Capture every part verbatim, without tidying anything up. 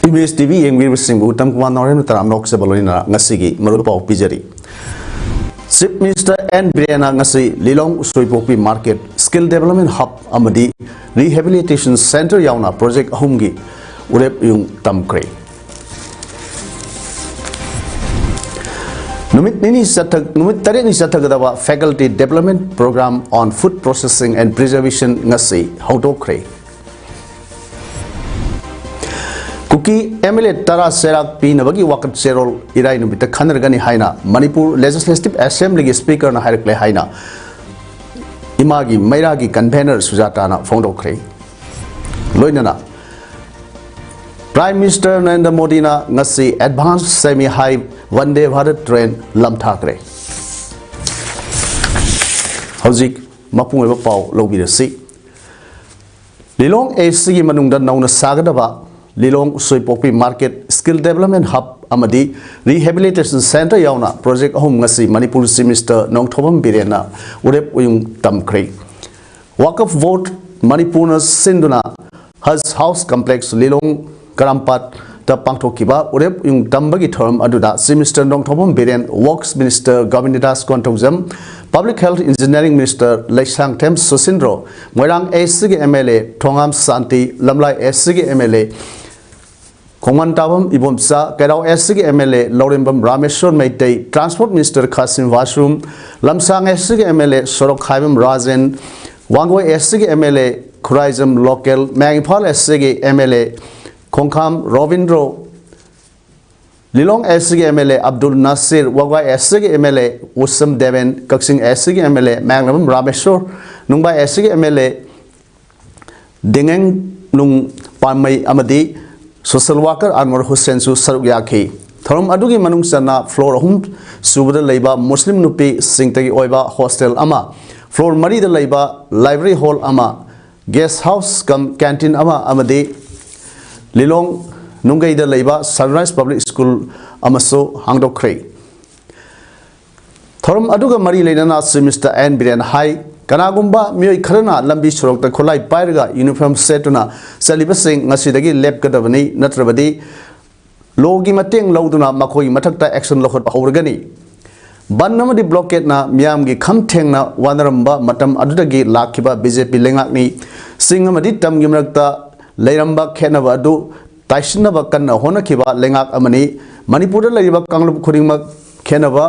Image TV ꯌꯦꯡꯕꯤꯔꯤꯕꯁꯤꯡꯕꯨ Uttam Kumar ꯅꯥꯎꯔꯦꯝꯅ ꯇꯔꯥꯝꯅ ꯑꯣꯛꯆꯕ ꯂꯣꯏꯅꯅ ꯉꯁꯤꯒꯤ ꯃꯔꯨꯞ ꯄꯥꯎ ꯄꯤꯖꯔꯤ꯫ ꯆꯤꯐ ꯃꯤꯅꯤꯁꯇꯔ ꯑꯦꯟ ꯕꯤꯔꯦꯟꯅ ꯉꯁꯤ ꯂꯤꯂꯣꯡ ꯎꯁꯣꯏꯄꯣꯛꯄꯤ ꯃꯥꯔꯀꯦꯠ ꯁ꯭ꯀꯤꯜ ꯗꯦꯕꯂꯞꯃꯦꯟ ꯍꯕ ꯑꯃꯗꯤ ꯔꯤꯍꯦꯕꯤꯂꯤꯇꯦꯁꯟ ꯁꯦꯟꯇꯔ ꯌꯥꯎꯅ ꯄ꯭ꯔꯣꯖꯦꯛ ꯑꯍꯨꯝꯒꯤ ꯎꯔꯦꯞ ꯎꯌꯨꯡ ꯇꯝꯈ꯭ꯔꯦ꯫ ꯅꯨꯃꯤꯠ ꯅꯤꯅꯤ ꯆꯠꯊ-, ꯅꯨꯃꯤꯠ ꯇꯔꯦꯠꯅꯤ ꯆꯠꯊꯒꯗꯕ Faculty Development Program on Food Processing and Preservation ꯉꯁꯤ ꯍꯧꯗꯣꯛꯈ꯭ꯔꯦ꯫ ꯀꯨꯀꯤ ꯑꯦꯝ ꯑꯦꯜ ꯑꯦ ꯇꯔꯥ ꯆꯩꯔꯥꯛ ꯄꯤꯅꯕꯒꯤ ꯋꯥꯀꯠ ꯆꯦꯔꯣꯜ ꯏꯔꯥꯏ ꯅꯨꯃꯤꯠꯇ ꯈꯟꯅꯔꯒꯅꯤ ꯍꯥꯏꯅ ꯃꯅꯤꯄꯨꯔ ꯂꯦꯖꯤꯁꯂꯦꯇꯤꯚ ꯑꯦꯁꯦꯝꯕ꯭ꯂꯤꯒꯤ ꯁ꯭ꯄꯤꯀꯔꯅ ꯍꯥꯏꯔꯛꯂꯦ ꯍꯥꯏꯅ ꯏꯃꯥꯒꯤ ꯃꯩꯔꯥꯒꯤ ꯀꯟꯚꯦꯅꯔ ꯁꯨꯖꯥꯇꯥꯅ ꯐꯣꯡꯗꯣꯛꯈ꯭ꯔꯦ꯫ ꯂꯣꯏꯅꯅ ꯄ꯭ꯔꯥꯏꯝ ꯃꯤꯅꯤꯁꯇꯔ ꯅꯔꯦꯟꯗ꯭ꯔ ꯃꯣꯗꯤꯅ ꯉꯁꯤ ꯑꯦꯗꯚꯥꯟꯁ ꯁꯦꯃꯤ ꯍꯥꯏ ꯋꯟꯗꯦ ꯚꯥꯔꯠ ꯇ꯭ꯔꯦꯟ ꯂꯝꯊꯥꯈ꯭ꯔꯦ꯫ ꯍꯧꯖꯤꯛ ꯃꯄꯨꯡ ꯑꯣꯏꯕ ꯄꯥꯎ ꯂꯧꯕꯤꯔꯁꯤ꯫ ꯂꯤꯂꯣꯡ ꯑꯦ ꯁꯤꯒꯤ ꯃꯅꯨꯡꯗ ꯅꯧꯅ ꯁꯥꯒꯗꯕ ꯂꯤꯂꯣꯡ ꯎꯁꯣꯏꯄꯣꯛꯄꯤ ꯃꯥꯔꯀꯦꯠ ꯁ꯭ꯀꯤꯜ ꯗꯦꯕꯂꯞꯃꯦꯟ ꯍꯕ ꯑꯃꯗꯤ ꯔꯤꯍꯦꯕꯤꯂꯤꯇꯦꯁꯟ ꯁꯦꯟꯇꯔ ꯌꯥꯎꯅ ꯄ꯭ꯔꯣꯖꯦꯛ ꯑꯍꯨꯝ ꯉꯁꯤ ꯃꯅꯤꯄꯨꯔ ꯆꯤꯐ ꯃꯤꯅꯤꯁꯇꯔ ꯅꯣꯡꯊꯣꯝꯕꯝ ꯕꯤꯔꯦꯟꯅ ꯎꯔꯦꯞ ꯎꯌꯨꯡ ꯇꯝꯈ꯭ꯔꯦ꯫ ꯋꯥꯀꯐ ꯕꯣꯔꯗ ꯃꯅꯤꯄꯨꯔꯅ ꯁꯤꯟꯗꯨꯅ ꯍꯖ ꯍꯥꯎꯁ ꯀꯝꯄ꯭ꯂꯦꯛꯁ ꯂꯤꯂꯣꯡ ꯀꯔꯥꯝꯄꯥꯠꯇ ꯄꯥꯡꯊꯣꯛꯈꯤꯕ ꯎꯔꯦꯞ ꯎꯌꯨꯡ ꯇꯝꯕꯒꯤ ꯊꯧꯔꯝ ꯑꯗꯨꯗ chief minister Nongthombam Biren, works minister Gobindadas Konthoujam, public health engineering minister Leishangthem Susindro, Moirang A ꯁꯤꯒꯤ ꯑꯦꯝ ꯑꯦꯜ ꯑꯦ ꯊꯣꯉꯥꯝ ꯁꯥꯟꯇꯤ, ꯂꯝꯂꯥꯏ ꯑꯦ ꯁꯤꯒꯤ M L A ꯈꯣꯡꯃꯟ ꯇꯥꯕꯝ Ibomcha, Keirao A ꯁꯤꯒꯤ M L A Laurembam Rameshwar Meitei, transport minister Khashim Vashum, Lamsang A ꯁꯤꯒꯤ M L A Sorokhaibam Rajen, Wangoi A ꯁꯤꯒꯤ M L A Khuraijam Loken, Mayang Imphal A ꯁꯤꯒꯤ M L A Khongkham Robindro, Lilong A ꯁꯤꯒꯤ M L A Abdul Nasir, Wabgai A ꯁꯤꯒꯤ M L ꯑꯦ ꯎꯁꯝ ꯗꯦꯕꯦꯟ, ꯀꯛꯆꯤꯡ ꯑꯦ ꯁꯤꯒꯤ M L ꯑꯦ ꯃꯌꯥꯡꯂꯝꯕꯝ ꯔꯥꯃꯦꯁꯣꯔ, ꯅꯨꯡꯕꯥꯏ ꯑꯦ ꯁꯤꯒꯤ M L ꯑꯦ ꯗꯦꯡꯉꯦꯡꯂꯨꯡ ꯄꯥꯟꯃꯩ ꯑꯃꯗꯤ social worker ꯑꯟꯋꯔ ꯍꯨꯁꯦꯟꯁꯨ ꯁꯔꯨꯛ ꯌꯥꯈꯤ꯫ ꯊꯧꯔꯝ ꯑꯗꯨꯒꯤ ꯃꯅꯨꯡ ꯆꯟꯅ ꯐ꯭ꯂꯣꯔ ꯑꯍꯨꯝ ꯁꯨꯕꯗ ꯂꯩꯕ ꯃꯨꯁꯂꯤꯝ ꯅꯨꯄꯤꯁꯤꯡꯇꯒꯤ ꯑꯣꯏꯕ ꯍꯣꯁꯇꯦꯜ ꯑꯃ, ꯐ꯭ꯂꯣꯔ ꯃꯔꯤꯗ ꯂꯩꯕ ꯂꯥꯏꯕ꯭ꯔꯦꯔꯤ ꯍꯣꯜ ꯑꯃ, ꯒꯦꯁ ꯍꯥꯎꯁ ꯀꯝ ꯀꯦꯟꯇꯤꯟ ꯑꯃ ꯑꯃꯗꯤ ꯂꯤꯂꯣꯡ ꯅꯨꯡꯒꯩꯗ ꯂꯩꯕ ꯁꯟꯔꯥꯏꯁ ꯄꯕ꯭ꯂꯤꯛ ꯁ꯭ꯀꯨꯜ ꯑꯃꯁꯨ ꯍꯥꯡꯗꯣꯛꯈ꯭ꯔꯦ꯫ ꯊꯧꯔꯝ ꯑꯗꯨꯒ ꯃꯔꯤ ꯂꯩꯅꯅ ꯆꯤꯐ ꯃꯤꯅꯤꯁꯇꯔ ꯑꯦꯟ ꯕꯤꯔꯦꯟ ꯍꯥꯏ, ꯀꯅꯥꯒꯨꯝꯕ ꯃꯤꯑꯣꯏ ꯈꯔꯅ ꯂꯝꯕꯤ ꯁꯣꯔꯣꯛꯇ ꯈꯨꯠꯂꯥꯏ ꯄꯥꯏꯔꯒ ꯌꯨꯅꯤꯐꯣꯔꯝ ꯁꯦꯠꯇꯨꯅ ꯆꯠꯂꯤꯕꯁꯤꯡ ꯉꯁꯤꯗꯒꯤ ꯂꯦꯞꯀꯗꯕꯅꯤ, ꯅꯠꯇ꯭ꯔꯕꯗꯤ ꯂꯣꯒꯤ ꯃꯇꯦꯡ ꯂꯧꯗꯨꯅ ꯃꯈꯣꯏꯒꯤ ꯃꯊꯛꯇ ꯑꯦꯛꯁꯟ ꯂꯧꯈꯠꯄ ꯍꯧꯔꯒꯅꯤ꯫ ꯕꯟ ꯑꯃꯗꯤ ꯕ꯭ꯂꯣꯀꯦꯠꯅ ꯃꯤꯌꯥꯝꯒꯤ ꯈꯝ ꯊꯦꯡꯅ ꯋꯥꯅꯔꯝꯕ ꯃꯇꯝ ꯑꯗꯨꯗꯒꯤ ꯂꯥꯛꯈꯤꯕ ꯕꯤ ꯖꯦ ꯄꯤ ꯂꯩꯉꯥꯛꯅꯤ꯫ ꯆꯤꯡ ꯑꯃꯗꯤ ꯇꯝꯒꯤ ꯃꯔꯛꯇ ꯂꯩꯔꯝꯕ ꯈꯦꯠꯅꯕ ꯑꯗꯨ ꯇꯥꯏꯁꯤꯟꯅꯕ ꯀꯟꯅ ꯍꯣꯠꯅꯈꯤꯕ ꯂꯩꯉꯥꯛ ꯑꯃꯅꯤ꯫ ꯃꯅꯤꯄꯨꯔꯗ ꯂꯩꯔꯤꯕ ꯀꯥꯡꯂꯨꯞ ꯈꯨꯗꯤꯡꯃꯛ ꯈꯦꯠꯅꯕ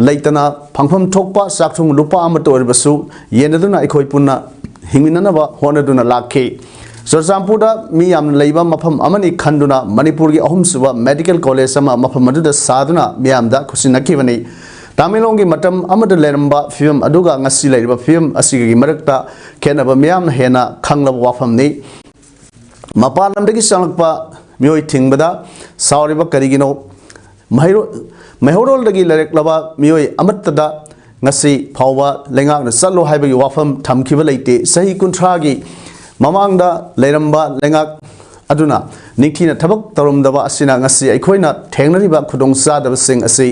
ꯂꯩꯇꯅ ꯐꯪꯐꯝ ꯊꯣꯛꯄ ꯆꯥꯛꯊꯨꯡ ꯂꯨꯄꯥ ꯑꯃꯠꯇ ꯑꯣꯏꯔꯕꯁꯨ ꯌꯦꯟꯅꯗꯨꯅ ꯑꯩꯈꯣꯏ ꯄꯨꯟꯅ ꯍꯤꯡꯃꯤꯟꯅꯅꯕ ꯍꯣꯠꯅꯗꯨꯅ ꯂꯥꯛꯈꯤ꯫ ꯆꯨꯔꯆꯥꯟꯄꯨꯔꯗ ꯃꯤ ꯌꯥꯝꯅ ꯂꯩꯕ ꯃꯐꯝ ꯑꯃꯅꯤ ꯈꯟꯗꯨꯅ ꯃꯅꯤꯄꯨꯔꯒꯤ ꯑꯍꯨꯝꯁꯨꯕ ꯃꯦꯗꯤꯀꯦꯜ ꯀꯣꯂꯦꯖ ꯑꯃ ꯃꯐꯝ ꯑꯗꯨꯗ ꯁꯥꯗꯨꯅ ꯃꯤꯌꯥꯝꯗ ꯈꯨꯠꯁꯤꯟꯅꯈꯤꯕꯅꯤ꯫ ꯇꯥꯃꯦꯡꯂꯣꯡꯒꯤ ꯃꯇꯝ ꯑꯃꯗ ꯂꯩꯔꯝꯕ ꯐꯤꯕꯝ ꯑꯗꯨꯒ ꯉꯁꯤ ꯂꯩꯔꯤꯕ ꯐꯤꯕꯝ ꯑꯁꯤꯒꯤ ꯃꯔꯛꯇ ꯈꯦꯠꯅꯕ ꯃꯤꯌꯥꯝꯅ ꯍꯦꯟꯅ ꯈꯪꯂꯕ ꯋꯥꯐꯝꯅꯤ꯫ ꯃꯄꯥꯟ ꯂꯝꯗꯒꯤ ꯆꯪꯂꯛꯄ ꯃꯤꯑꯣꯏ ꯊꯤꯡꯕꯗ ꯁꯥꯎꯔꯤꯕ ꯀꯔꯤꯒꯤꯅꯣ? ꯃꯍꯩꯔꯣ-, ꯃꯩꯍꯧꯔꯣꯜꯗꯒꯤ ꯂꯩꯔꯛꯂꯕ ꯃꯤꯑꯣꯏ ꯑꯃꯠꯇꯗ ꯉꯁꯤ ꯐꯥꯎꯕ ꯂꯩꯉꯥꯛꯅ ꯆꯠꯂꯣ ꯍꯥꯏꯕꯒꯤ ꯋꯥꯐꯝ ꯊꯝꯈꯤꯕ ꯂꯩꯇꯦ꯫ ꯆꯍꯤ ꯀꯨꯟꯊ꯭ꯔꯥꯒꯤ ꯃꯃꯥꯡꯗ ꯂꯩꯔꯝꯕ ꯂꯩꯉꯥꯛ ꯑꯗꯨꯅ ꯅꯤꯡꯊꯤꯅ ꯊꯕꯛ ꯇꯧꯔꯝꯗꯕ ꯑꯁꯤꯅ ꯉꯁꯤ ꯑꯩꯈꯣꯏꯅ ꯊꯦꯡꯅꯔꯤꯕ ꯈꯨꯗꯣꯡꯆꯥꯗꯕꯁꯤꯡ ꯑꯁꯤ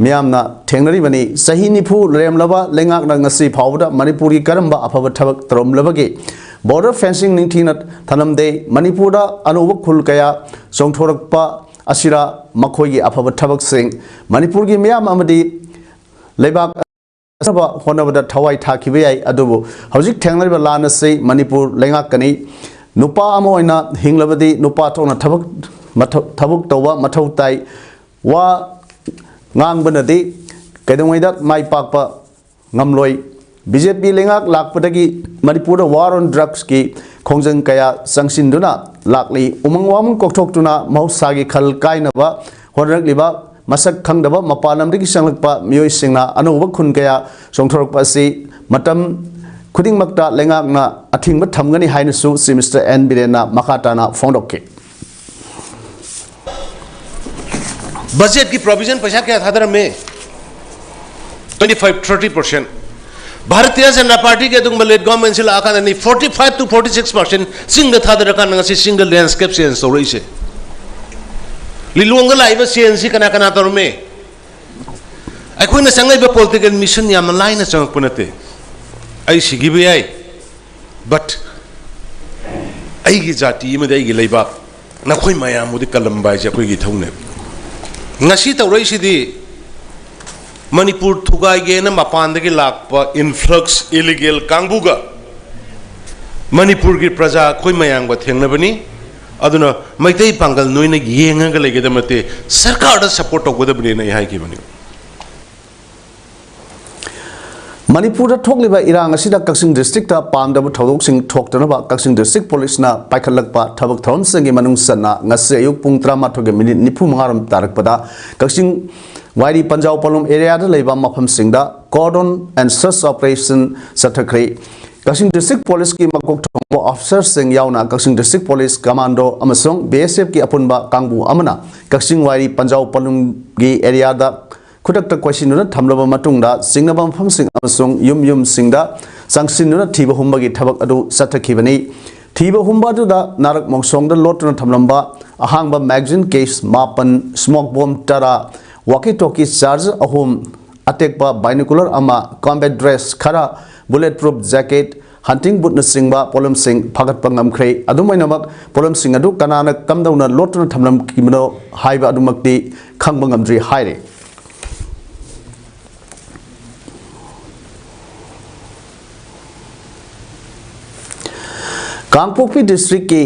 ꯃꯤꯌꯥꯝꯅ ꯊꯦꯡꯅꯔꯤꯕꯅꯤ꯫ ꯆꯍꯤ ꯅꯤꯐꯨ ꯂꯩꯔꯝꯂꯕ ꯂꯩꯉꯥꯛꯅ ꯉꯁꯤ ꯐꯥꯎꯕꯗ ꯃꯅꯤꯄꯨꯔꯒꯤ ꯀꯔꯝꯕ ꯑꯐꯕ ꯊꯕꯛ ꯇꯧꯔꯝꯂꯕꯒꯦ? ꯕꯣꯔꯗꯔ ꯐꯦꯟꯁꯤꯡ ꯅꯤꯡꯊꯤꯅ ꯊꯅꯝꯗꯦ꯫ ꯃꯅꯤꯄꯨꯔꯗ ꯑꯅꯧꯕ ꯈꯨꯜ ꯀꯌꯥ ꯆꯣꯡꯊꯣꯔꯛꯄ ꯑꯁꯤꯔ ꯃꯈꯣꯏꯒꯤ ꯑꯐꯕ ꯊꯕꯛꯁꯤꯡ? ꯃꯅꯤꯄꯨꯔꯒꯤ ꯃꯤꯌꯥꯝ ꯑꯃꯗꯤ ꯂꯩꯕꯥꯛ ꯍꯣꯠꯅꯕꯗ ꯊꯋꯥꯏ ꯊꯥꯈꯤꯕ ꯌꯥꯏ, ꯑꯗꯨꯕꯨ ꯍꯧꯖꯤꯛ ꯊꯦꯡꯅꯔꯤꯕ ꯂꯥꯟ ꯑꯁꯤ ꯃꯅꯤꯄꯨꯔ ꯂꯩꯉꯥꯛꯀꯅꯤ꯫ ꯅꯨꯄꯥ ꯑꯃ ꯑꯣꯏꯅ ꯍꯤꯡꯂꯕꯗꯤ ꯅꯨꯄꯥ ꯊꯣꯛꯅ ꯊꯕꯛ, ꯃꯊꯧ, ꯊꯕꯛ ꯇꯧꯕ ꯃꯊꯧ ꯇꯥꯏ꯫ ꯋꯥ ꯉꯥꯡꯕꯅꯗꯤ ꯀꯩꯗꯧꯉꯩꯗ ꯃꯥꯏ ꯄꯥꯛꯄ ꯉꯝꯂꯣꯏ꯫ ꯕꯤ ꯖꯦ ꯄꯤ ꯂꯩꯉꯥꯛ ꯂꯥꯛꯄꯗꯒꯤ ꯃꯅꯤꯄꯨꯔꯗ war on drugsꯀꯤ ꯈꯣꯡꯖꯪ ꯀꯌꯥ ꯆꯪꯁꯤꯟꯗꯨꯅ ꯂꯥꯛꯂꯤ꯫ ꯎꯃꯪ ꯋꯥꯃꯪ ꯀꯣꯛꯊꯣꯛꯇꯨꯅ ꯃꯍꯧꯁꯥꯒꯤ ꯈꯜ ꯀꯥꯏꯅꯕ ꯍꯣꯠꯅꯔꯛꯂꯤꯕ ꯃꯁꯛ ꯈꯪꯗꯕ ꯃꯄꯥꯟ ꯂꯝꯗꯒꯤ ꯆꯪꯂꯛꯄ ꯃꯤꯑꯣꯏꯁꯤꯡꯅ ꯑꯅꯧꯕ ꯈꯨꯟ ꯀꯌꯥ ꯆꯣꯡꯊꯣꯔꯛꯄ ꯑꯁꯤ ꯃꯇꯝ ꯈꯨꯗꯤꯡꯃꯛꯇ ꯂꯩꯉꯥꯛꯅ ꯑꯊꯤꯡꯕ ꯊꯝꯒꯅꯤ ꯍꯥꯏꯅꯁꯨ Chief Minister N ꯕꯤꯔꯦꯟꯅ ꯃꯈꯥ ꯇꯥꯅ ꯐꯣꯡꯗꯣꯛꯈꯤ꯫ ꯕꯖꯦꯠꯀꯤ ꯄ꯭ꯔꯣꯚꯤꯖꯟ ꯄꯩꯁꯥ ꯀꯌꯥ ꯊꯥꯗꯔꯝꯃꯦ? Twenty five, thirty percent꯫ Bharatiya Janata ꯄꯥꯔꯇꯤꯒꯤ ꯑꯗꯨꯒꯨꯝꯕ late ꯒꯣꯔꯃꯦꯟꯁꯤ ꯂꯥꯛꯑꯀꯥꯟꯗꯅꯤ forty five to forty six percent ꯆꯤꯡꯗ ꯊꯥꯗꯔꯀꯥꯟꯗ ꯉꯁꯤ ꯆꯤꯡꯗ ꯂꯦꯟꯁ꯭ꯀꯦꯞ ꯆꯦꯟꯖ ꯇꯧꯔꯛꯏꯁꯦ꯫ ꯂꯤꯂꯣꯡꯗ ꯂꯥꯛꯏꯕ ꯆꯦꯟꯖꯁꯤ ꯀꯅꯥ ꯀꯅꯥ ꯇꯧꯔꯝꯃꯤ? ꯑꯩꯈꯣꯏꯅ ꯆꯪꯉꯛꯏꯕ ꯄꯣꯂꯤꯇꯤꯀꯦꯜ ꯃꯤꯁꯟ ꯌꯥꯝꯅ ꯂꯥꯏꯅ ꯆꯪꯉꯛꯄ ꯅꯠꯇꯦ꯫ ꯑꯩ ꯁꯤꯈꯤꯕ ꯌꯥꯏ, but ꯑꯩꯒꯤ ꯖꯥꯇꯤ ꯑꯃꯗꯤ ꯑꯩꯒꯤ ꯂꯩꯕꯥꯛ, ꯅꯈꯣꯏ ꯃꯌꯥꯝꯕꯨꯗꯤ ꯀꯜꯂꯝꯕ ꯍꯥꯏꯁꯦ ꯑꯩꯈꯣꯏꯒꯤ ꯏꯊꯧꯅꯦꯕ꯫ ꯉꯁꯤ ꯇꯧꯔꯛꯏꯁꯤꯗꯤ ꯃꯅꯤꯄꯨꯔ ꯊꯨꯒꯥꯏꯒꯦꯅ ꯃꯄꯥꯟꯗꯒꯤ ꯂꯥꯛꯄ influx illegal ꯀꯥꯡꯕꯨꯒ ꯃꯅꯤꯄꯨꯔꯒꯤ ꯄ꯭ꯔꯖꯥ ꯑꯩꯈꯣꯏ ꯃꯌꯥꯝꯒ ꯊꯦꯡꯅꯕꯅꯤ꯫ ꯑꯗꯨꯅ ꯃꯩꯇꯩ ꯄꯥꯡꯒꯜ ꯅꯣꯏꯅ ꯌꯦꯡꯉꯒ ꯂꯩꯒꯗꯕ ꯅꯠꯇꯦ, ꯁꯔꯀꯥꯔꯗ support ꯇꯧꯒꯗꯕꯅꯦꯅ ꯑꯩ ꯍꯥꯏꯈꯤꯕꯅꯤ꯫ ꯃꯅꯤꯄꯨꯔꯗ ꯊꯣꯛꯂꯤꯕ ꯏꯔꯥꯡ ꯑꯁꯤꯗ ꯀꯛꯆꯤꯡ district ꯇ ꯄꯥꯝꯗꯕ ꯊꯧꯗꯣꯛꯁꯤꯡ ꯊꯣꯛꯇꯅꯕ ꯀꯛꯆꯤꯡ district police ꯅ ꯄꯥꯏꯈꯠꯂꯛꯄ ꯊꯕꯛ ꯊꯧꯔꯝꯁꯤꯡꯒꯤ ꯃꯅꯨꯡ ꯆꯟꯅ ꯉꯁꯤ ꯑꯌꯨꯛ ꯄꯨꯡ ꯇꯔꯥꯃꯥꯊꯣꯏꯒ minute ꯅꯤꯐꯨ ꯃꯉꯥ ꯔꯣꯝ ꯇꯥꯔꯛꯄꯗ ꯀꯛꯆꯤꯡ ꯋꯥꯏꯔꯤ ꯄꯟꯖꯥꯎ ꯄꯂꯨꯝ area ꯗ ꯂꯩꯕ ꯃꯐꯝꯁꯤꯡꯗ cordon and search operation ꯆꯠꯊꯈ꯭ꯔꯦ꯫ Kakching district police ꯀꯤ ꯃꯀꯣꯛ ꯊꯣꯡꯕ officer ꯁꯤꯡ ꯌꯥꯎꯅ ꯀꯛꯆꯤꯡ district police commando ꯑꯃꯁꯨꯡ B S F ꯀꯤ ꯑꯄꯨꯟꯕ ꯀꯥꯡꯕꯨ ꯑꯃꯅ ꯀꯛꯆꯤꯡ ꯋꯥꯏꯔꯤ ꯄꯟꯖꯥꯎ ꯄꯂꯨꯝꯒꯤ area ꯗ ꯈꯨꯗꯛꯇ ꯀꯣꯏꯁꯤꯟꯗꯨꯅ ꯊꯝꯂꯕ ꯃꯇꯨꯡꯗ ꯆꯤꯡꯅꯕ ꯃꯐꯝꯁꯤꯡ ꯑꯃꯁꯨꯡ ꯌꯨꯝ ꯌꯨꯝꯁꯤꯡꯗ ꯆꯪꯁꯤꯟꯗꯨꯅ ꯊꯤꯕ ꯍꯨꯝꯕꯒꯤ ꯊꯕꯛ ꯑꯗꯨ ꯆꯠꯊꯈꯤꯕꯅꯤ꯫ ꯊꯤꯕ ꯍꯨꯝꯕ ꯑꯗꯨꯗ ꯅꯥꯔꯛ ꯃꯣꯡꯁꯣꯡꯗ ꯂꯣꯠꯇꯨꯅ ꯊꯝꯂꯝꯕ ꯑꯍꯥꯡꯕ magazine case ꯃꯥꯄꯟ, smoke bomb ꯇꯔꯥ, walkie talkie charge ꯑꯍꯨꯝ, ꯑꯇꯦꯛꯄ binocular ꯑꯃ, combat dress ꯈꯔ, bullet proof jacket, hunting boot ꯅꯆꯤꯡꯕ ꯄꯣꯠꯂꯝꯁꯤꯡ ꯐꯥꯒꯠꯄ ꯉꯝꯈ꯭ꯔꯦ꯫ ꯑꯗꯨꯝ ꯑꯣꯏꯅꯃꯛ, ꯄꯣꯠꯂꯝꯁꯤꯡ ꯑꯗꯨ ꯀꯅꯥꯅ ꯀꯝꯗꯧꯅ ꯂꯣꯠꯇꯨꯅ ꯊꯝꯂꯝꯈꯤꯕꯅꯣ ꯍꯥꯏꯕ ꯑꯗꯨꯃꯛꯇꯤ ꯈꯪꯕ ꯉꯝꯗ꯭ꯔꯤ ꯍꯥꯏꯔꯤ꯫ ꯀꯥꯡꯄꯣꯛꯄꯤ district ꯀꯤ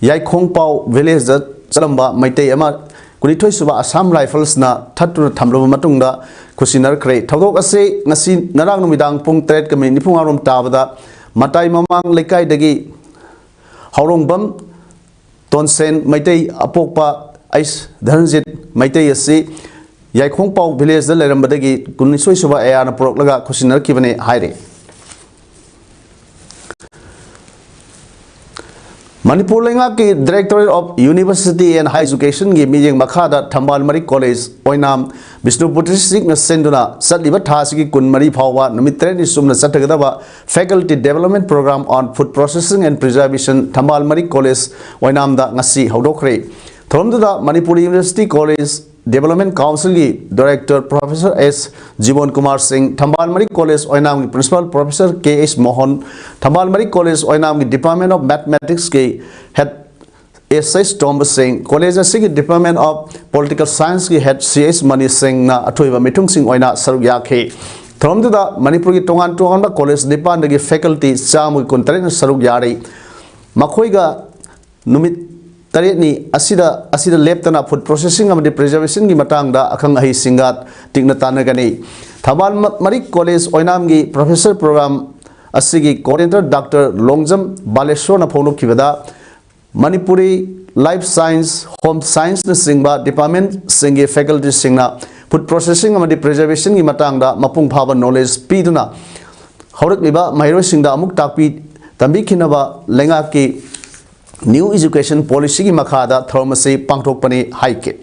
ꯌꯥꯏꯈꯣꯡꯄꯥꯎ village ꯗ ꯆꯠꯂꯝꯕ ꯃꯩꯇꯩ ꯑꯃ ꯀꯨꯟꯅꯤꯊꯣꯏ ꯁꯨꯕ Assam Rifles ꯅ ꯊꯠꯇꯨꯅ ꯊꯝꯂꯕ ꯃꯇꯨꯡꯗ ꯈꯨꯠꯁꯤꯟꯅꯔꯛꯈ꯭ꯔꯦ꯫ ꯊꯧꯗꯣꯛ ꯑꯁꯤ ꯉꯁꯤ ꯉꯔꯥꯡ ꯅꯨꯃꯤꯗꯥꯡ ꯄꯨꯡ ꯇꯔꯦꯠꯀ minute ꯅꯤꯐꯨ ꯃꯉꯥ ꯔꯣꯝ ꯇꯥꯕꯗ ꯃꯇꯥꯏ ꯃꯃꯥꯡ ꯂꯩꯀꯥꯏꯗꯒꯤ ꯍꯥꯎꯔꯣꯡꯕꯝ ꯇꯣꯟꯁꯦꯟ ꯃꯩꯇꯩ ꯑꯄꯣꯛꯄ ꯑꯩꯁ ꯙꯅꯖꯤꯠ ꯃꯩꯇꯩ ꯑꯁꯤ ꯌꯥꯏꯈꯣꯡꯄꯥꯎ village ꯗ ꯂꯩꯔꯝꯕꯗꯒꯤ ꯀꯨꯟꯅꯤꯊꯣꯏ ꯁꯨꯕ A R ꯅ ꯄꯨꯔꯛꯂꯒ ꯈꯨꯠꯁꯤꯟꯅꯔꯛꯈꯤꯕꯅꯤ ꯍꯥꯏꯔꯤ꯫ ꯃꯅꯤꯄꯨꯔ ꯂꯩꯉꯥꯛꯀꯤ Directorate of University and Higher Education ꯒꯤ ꯃꯤꯠꯌꯦꯡ ꯃꯈꯥꯗ ꯊꯝꯕꯥꯜ ꯃꯔꯤ College ꯑꯣꯏꯅꯥꯝ ꯕꯤꯁꯅꯨꯄꯨꯔ district ꯅ ꯁꯤꯟꯗꯨꯅ ꯆꯠꯂꯤꯕ ꯊꯥ ꯑꯁꯤꯒꯤ ꯀꯨꯟꯃꯔꯤ ꯐꯥꯎꯕ ꯅꯨꯃꯤꯠ ꯇꯔꯦꯠꯅꯤ ꯆꯨꯞꯅ ꯆꯠꯊꯒꯗꯕ Faculty Development Program on Food Processing and Preservation ꯊꯝꯕꯥꯜ ꯃꯔꯤ College ꯑꯣꯏꯅꯥꯝꯗ ꯉꯁꯤ ꯍꯧꯗꯣꯛꯈ꯭ꯔꯦ꯫ ꯊꯧꯔꯝꯗꯨꯗ Manipur University College Development Council ꯒꯤ Director Professor S ꯖꯤꯕꯣꯟ ꯀꯨꯃꯥꯔ ꯁꯤꯡ, ꯊꯝꯕꯥꯜ ꯃꯔꯤꯛ College ꯑꯣꯏꯅꯥꯝꯒꯤ Principal Professor K H Mohan, ꯊꯝꯕꯥꯜ ꯃꯔꯤꯛ College ꯑꯣꯏꯅꯥꯝꯒꯤ Department of Mathematics ꯀꯤ Head S H ꯇꯣꯝꯕ ꯁꯤꯡ, college ꯑꯁꯤꯒꯤ Department of Political Science ꯀꯤ Head C H ꯃꯅꯤ ꯁꯤꯡꯅ ꯑꯊꯣꯏꯕ ꯃꯤꯊꯨꯡꯁꯤꯡ ꯑꯣꯏꯅ ꯁꯔꯨꯛ ꯌꯥꯈꯤ꯫ ꯊꯧꯔꯝꯗꯨꯗ ꯃꯅꯤꯄꯨꯔꯒꯤ ꯇꯣꯉꯥꯟ ꯇꯣꯉꯥꯟꯕ college ꯅꯤꯄꯥꯟꯗꯒꯤ faculty ꯆꯥꯝꯃꯒꯤ ꯀꯨꯟꯇꯔꯦꯠꯅ ꯁꯔꯨꯛ ꯌꯥꯔꯤ꯫ ꯃꯈꯣꯏꯒ ꯅꯨꯃꯤꯠ ꯇꯔꯦꯠꯅꯤ ꯑꯁꯤꯗ, ꯑꯁꯤꯗ ꯂꯦꯞꯇꯅ food processing ꯑꯃꯗꯤ preservation ꯒꯤ ꯃꯇꯥꯡꯗ ꯑꯈꯪ ꯑꯍꯩꯁꯤꯡꯒ ꯇꯤꯛꯅ ꯇꯥꯟꯅꯒꯅꯤ꯫ ꯊꯧꯕꯥꯜ ꯃ-, ꯃꯔꯤꯛ College ꯑꯣꯏꯅꯥꯝꯒꯤ professor program ꯑꯁꯤꯒꯤ coordinator Doctor Longjam ꯕꯥꯂꯦꯁꯣꯔꯅ ꯐꯣꯡꯗꯣꯛꯈꯤꯕꯗ, Manipuri, Life Science, Home Science ꯅꯆꯤꯡꯕ department ꯁꯤꯡꯒꯤ faculty ꯁꯤꯡꯅ food processing ꯑꯃꯗꯤ preservation ꯒꯤ ꯃꯇꯥꯡꯗ ꯃꯄꯨꯡ ꯐꯥꯕ knowledge ꯄꯤꯗꯨꯅ ꯍꯧꯔꯛꯂꯤꯕ ꯃꯍꯩꯔꯣꯏꯁꯤꯡꯗ ꯑꯃꯨꯛ ꯇꯥꯛꯄꯤ ꯇꯝꯕꯤꯈꯤꯅꯕ ꯂꯩꯉꯥꯛꯀꯤ New Education Policy ꯒꯤ ꯃꯈꯥꯗ ꯊꯧꯔꯝ ꯑꯁꯤ ꯄꯥꯡꯊꯣꯛꯄꯅꯤ ꯍꯥꯏꯈꯤ꯫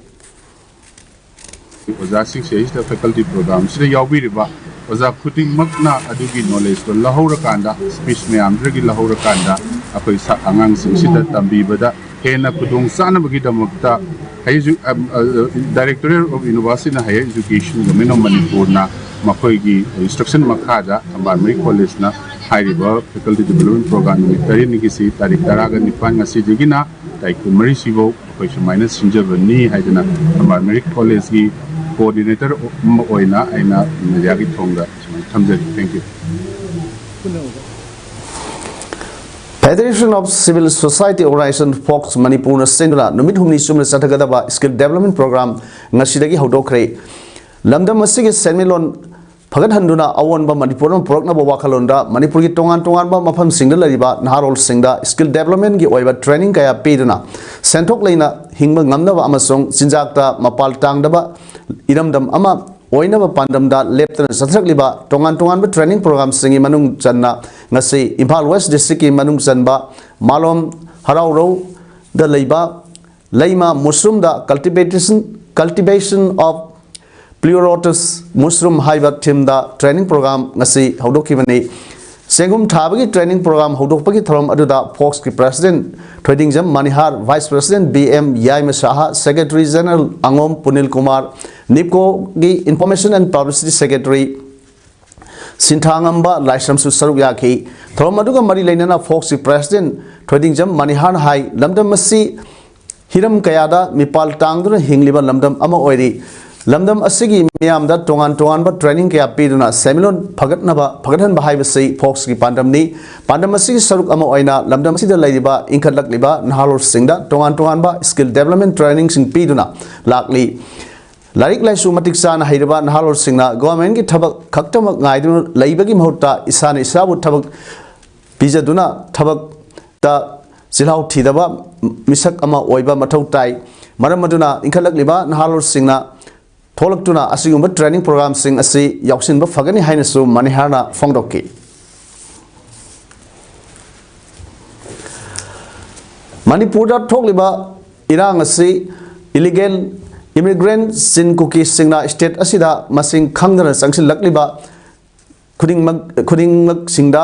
ꯑꯣꯖꯥꯁꯤꯡꯁꯦ ꯁꯤꯗ faculty program ꯁꯤꯗ ꯌꯥꯎꯕꯤꯔꯤꯕ ꯑꯣꯖꯥ ꯈꯨꯗꯤꯡꯃꯛꯅ ꯑꯗꯨꯒꯤ knowledge ꯇꯣ ꯂꯧꯍꯧꯔꯀꯥꯟꯗ, speech ꯃꯌꯥꯝꯗꯨꯗꯒꯤ ꯂꯧꯍꯧꯔꯀꯥꯟꯗ, ꯑꯩꯈꯣꯏ ꯁꯥ-, ꯑꯉꯥꯡꯁꯤꯡꯁꯤꯗ ꯇꯝꯕꯤꯕꯗ ꯍꯦꯟꯅ ꯈꯨꯗꯣꯡ ꯆꯥꯅꯕꯒꯤꯗꯃꯛꯇ ꯍꯥꯏꯌꯔ ꯏꯖꯨ-, ꯑ, ꯑ, Directorate of University and Higher Education, Government of ꯃꯅꯤꯄꯨꯔꯅ ꯃꯈꯣꯏꯒꯤ instruction ꯃꯈꯥꯗ ꯊꯝꯕꯥꯜ ꯃꯔꯤꯛ College ꯅ ꯍꯥꯏꯔꯤꯕ faculty development program ꯅꯨꯃꯤꯠ ꯇꯔꯦꯠꯅꯤꯒꯤꯁꯤ, ꯇꯥꯔꯤꯛ ꯇꯔꯥꯒ ꯅꯤꯄꯥꯟ, ꯉꯁꯤꯗꯒꯤꯅ ꯇꯥꯔꯤꯛ ꯀꯨꯟꯃꯔꯤꯁꯤꯐꯥꯎ ꯑꯩꯈꯣꯏ ꯁꯨꯃꯥꯏꯅ ꯁꯤꯟꯖꯕꯅꯤ ꯍꯥꯏꯗꯅ ꯊꯝꯕꯥꯜ ꯃꯔꯤꯛ College ꯀꯤ coordinator ꯑꯃ ꯑꯣꯏꯅ ꯑꯩꯅ media ꯒꯤ ꯊꯣꯡꯗ ꯁꯨꯃꯥꯏꯅ ꯊꯝꯖꯔꯤ꯫ Thank you. Federation of Civil Society Organization, fox, ꯃꯅꯤꯄꯨꯔꯅ ꯁꯤꯟꯗꯨꯅ ꯅꯨꯃꯤꯠ ꯍꯨꯝꯅꯤ ꯆꯨꯞꯅ ꯆꯠꯊꯒꯗꯕ skill development program ꯉꯁꯤꯗꯒꯤ ꯍꯧꯗꯣꯛꯈ꯭ꯔꯦ꯫ ꯂꯝꯗꯝ ꯑꯁꯤꯒꯤ ꯁꯦꯟꯃꯤꯠꯂꯣꯟ ꯐꯒꯠꯍꯟꯗꯨꯅ ꯑꯑꯣꯟꯕ ꯃꯅꯤꯄꯨꯔ ꯑꯃ ꯄꯨꯔꯛꯅꯕ ꯋꯥꯈꯜꯂꯣꯟꯗ ꯃꯅꯤꯄꯨꯔꯒꯤ ꯇꯣꯉꯥꯟ ꯇꯣꯉꯥꯟꯕ ꯃꯐꯝꯁꯤꯡꯗ ꯂꯩꯔꯤꯕ ꯅꯍꯥꯔꯣꯜꯁꯤꯡꯗ skill development ꯒꯤ ꯑꯣꯏꯕ training ꯀꯌꯥ ꯄꯤꯗꯨꯅ ꯁꯦꯟꯊꯣꯛ ꯂꯩꯅ ꯍꯤꯡꯕ ꯉꯝꯅꯕ ꯑꯃꯁꯨꯡ ꯆꯤꯟꯖꯥꯛꯇ ꯃꯄꯥꯜ ꯇꯥꯡꯗꯕ ꯏꯔꯝꯗꯝ ꯑꯃ ꯑꯣꯏꯅꯕ ꯄꯥꯟꯗꯝꯗ ꯂꯦꯞꯇꯅ ꯆꯠꯊꯔꯛꯂꯤꯕ ꯇꯣꯉꯥꯟ ꯇꯣꯉꯥꯟꯕ training program ꯁꯤꯡꯒꯤ ꯃꯅꯨꯡ ꯆꯟꯅ ꯉꯁꯤ ꯏꯝꯐꯥꯜ West District ꯀꯤ ꯃꯅꯨꯡ ꯆꯟꯕ ꯃꯥꯂꯣꯝ ꯍꯔꯥꯎꯔꯧꯗ ꯂꯩꯕ ꯂꯩꯃ mushroom the cultivation, cultivation of pleurotus mushroom ꯍꯥꯏꯕ theme ꯗ training program ꯉꯁꯤ ꯍꯧꯗꯣꯛꯈꯤꯕꯅꯤ꯫ ꯆꯦꯡꯒꯨꯝ ꯊꯥꯕꯒꯤ training program ꯍꯧꯗꯣꯛꯄꯒꯤ ꯊꯧꯔꯝ ꯑꯗꯨꯗ ꯐꯣꯛꯁꯀꯤ president Thoidingjam Manihar, vice president B M Yaima Saha, secretary general ꯑꯉꯣꯝ ꯄꯨꯅꯤꯜ Kumar, ꯅꯤꯞꯀꯣꯒꯤ information and publicity secretary ꯁꯤꯟꯊꯥꯉꯝꯕ ꯂꯥꯏꯁ꯭ꯔꯝꯁꯨ ꯁꯔꯨꯛ ꯌꯥꯈꯤ꯫ ꯊꯧꯔꯝ ꯑꯗꯨꯒ ꯃꯔꯤ ꯂꯩꯅꯅ ꯐꯣꯛꯁꯀꯤ president ꯊꯣꯏꯗꯤꯡꯖꯝ ꯃꯅꯤꯍꯥꯔꯅ ꯍꯥꯏ, ꯂꯝꯗꯝ ꯑꯁꯤ ꯍꯤꯔꯝ ꯀꯌꯥꯗ ꯃꯤꯄꯥꯜ ꯇꯥꯡꯗꯨꯅ ꯍꯤꯡꯂꯤꯕ ꯂꯝꯗꯝ ꯑꯃ ꯑꯣꯏꯔꯤ꯫ ꯂꯝꯗꯝ ꯑꯁꯤꯒꯤ ꯃꯤꯌꯥꯝꯗ ꯇꯣꯉꯥꯟ ꯇꯣꯉꯥꯟꯕ training ꯀꯌꯥ ꯄꯤꯗꯨꯅ ꯁꯦꯟꯃꯤꯠꯂꯣꯟ ꯐꯒꯠꯅꯕ, ꯐꯒꯠꯍꯟꯕ ꯍꯥꯏꯕꯁꯤ ꯐꯣꯛꯁꯀꯤ ꯄꯥꯟꯗꯝꯅꯤ꯫ ꯄꯥꯟꯗꯝ ꯑꯁꯤꯒꯤ ꯁꯔꯨꯛ ꯑꯃ ꯑꯣꯏꯅ ꯂꯝꯗꯝ ꯑꯁꯤꯗ ꯂꯩꯔꯤꯕ ꯏꯟꯈꯠꯂꯛꯂꯤꯕ ꯅꯍꯥꯔꯣꯜꯁꯤꯡꯗ ꯇꯣꯉꯥꯟ ꯇꯣꯉꯥꯟꯕ skill development trainingꯁꯤꯡ ꯄꯤꯗꯨꯅ ꯂꯥꯛꯂꯤ꯫ ꯂꯥꯏꯔꯤꯛ ꯂꯥꯏꯁꯨ ꯃꯇꯤꯛ ꯆꯥꯅ ꯍꯩꯔꯕ ꯅꯍꯥꯔꯣꯜꯁꯤꯡꯅ governmentꯀꯤ ꯊꯕꯛ ꯈꯛꯇꯃꯛ ꯉꯥꯏꯗꯨꯅ ꯂꯩꯕꯒꯤ ꯃꯍꯨꯠꯇ ꯏꯁꯥꯅ ꯏꯁꯥꯕꯨ ꯊꯕꯛ ꯄꯤꯖꯗꯨꯅ ꯊꯕꯛꯇ ꯆꯤꯜꯍꯥꯎ ꯊꯤꯗꯕ ꯃꯤꯁꯛ ꯑꯃ ꯑꯣꯏꯕ ꯃꯊꯧ ꯇꯥꯏ꯫ ꯃꯔꯝ ꯑꯗꯨꯅ ꯏꯟꯈꯠꯂꯛꯂꯤꯕ ꯅꯍꯥꯔꯣꯜꯁꯤꯡꯅ ꯊꯣꯛꯂꯛꯇꯨꯅ ꯑꯁꯤꯒꯨꯝꯕ training programꯁꯤꯡ ꯑꯁꯤ ꯌꯥꯎꯁꯤꯟꯕ ꯐꯒꯅꯤ ꯍꯥꯏꯅꯁꯨ ꯃꯅꯤꯍꯥꯔꯅ ꯐꯣꯡꯗꯣꯛꯈꯤ꯫ ꯃꯅꯤꯄꯨꯔꯗ ꯊꯣꯛꯂꯤꯕ ꯏꯔꯥꯡ ꯑꯁꯤ illegal immigrant ꯆꯤꯟ ꯀꯨꯀꯤꯁꯤꯡꯅ state ꯑꯁꯤꯗ ꯃꯁꯤꯡ ꯈꯪꯗꯅ ꯆꯪꯁꯤꯜꯂꯛꯂꯤꯕ ꯈꯨꯗꯤꯡꯃꯛ, ꯈꯨꯗꯤꯡꯃꯛꯁꯤꯡꯗ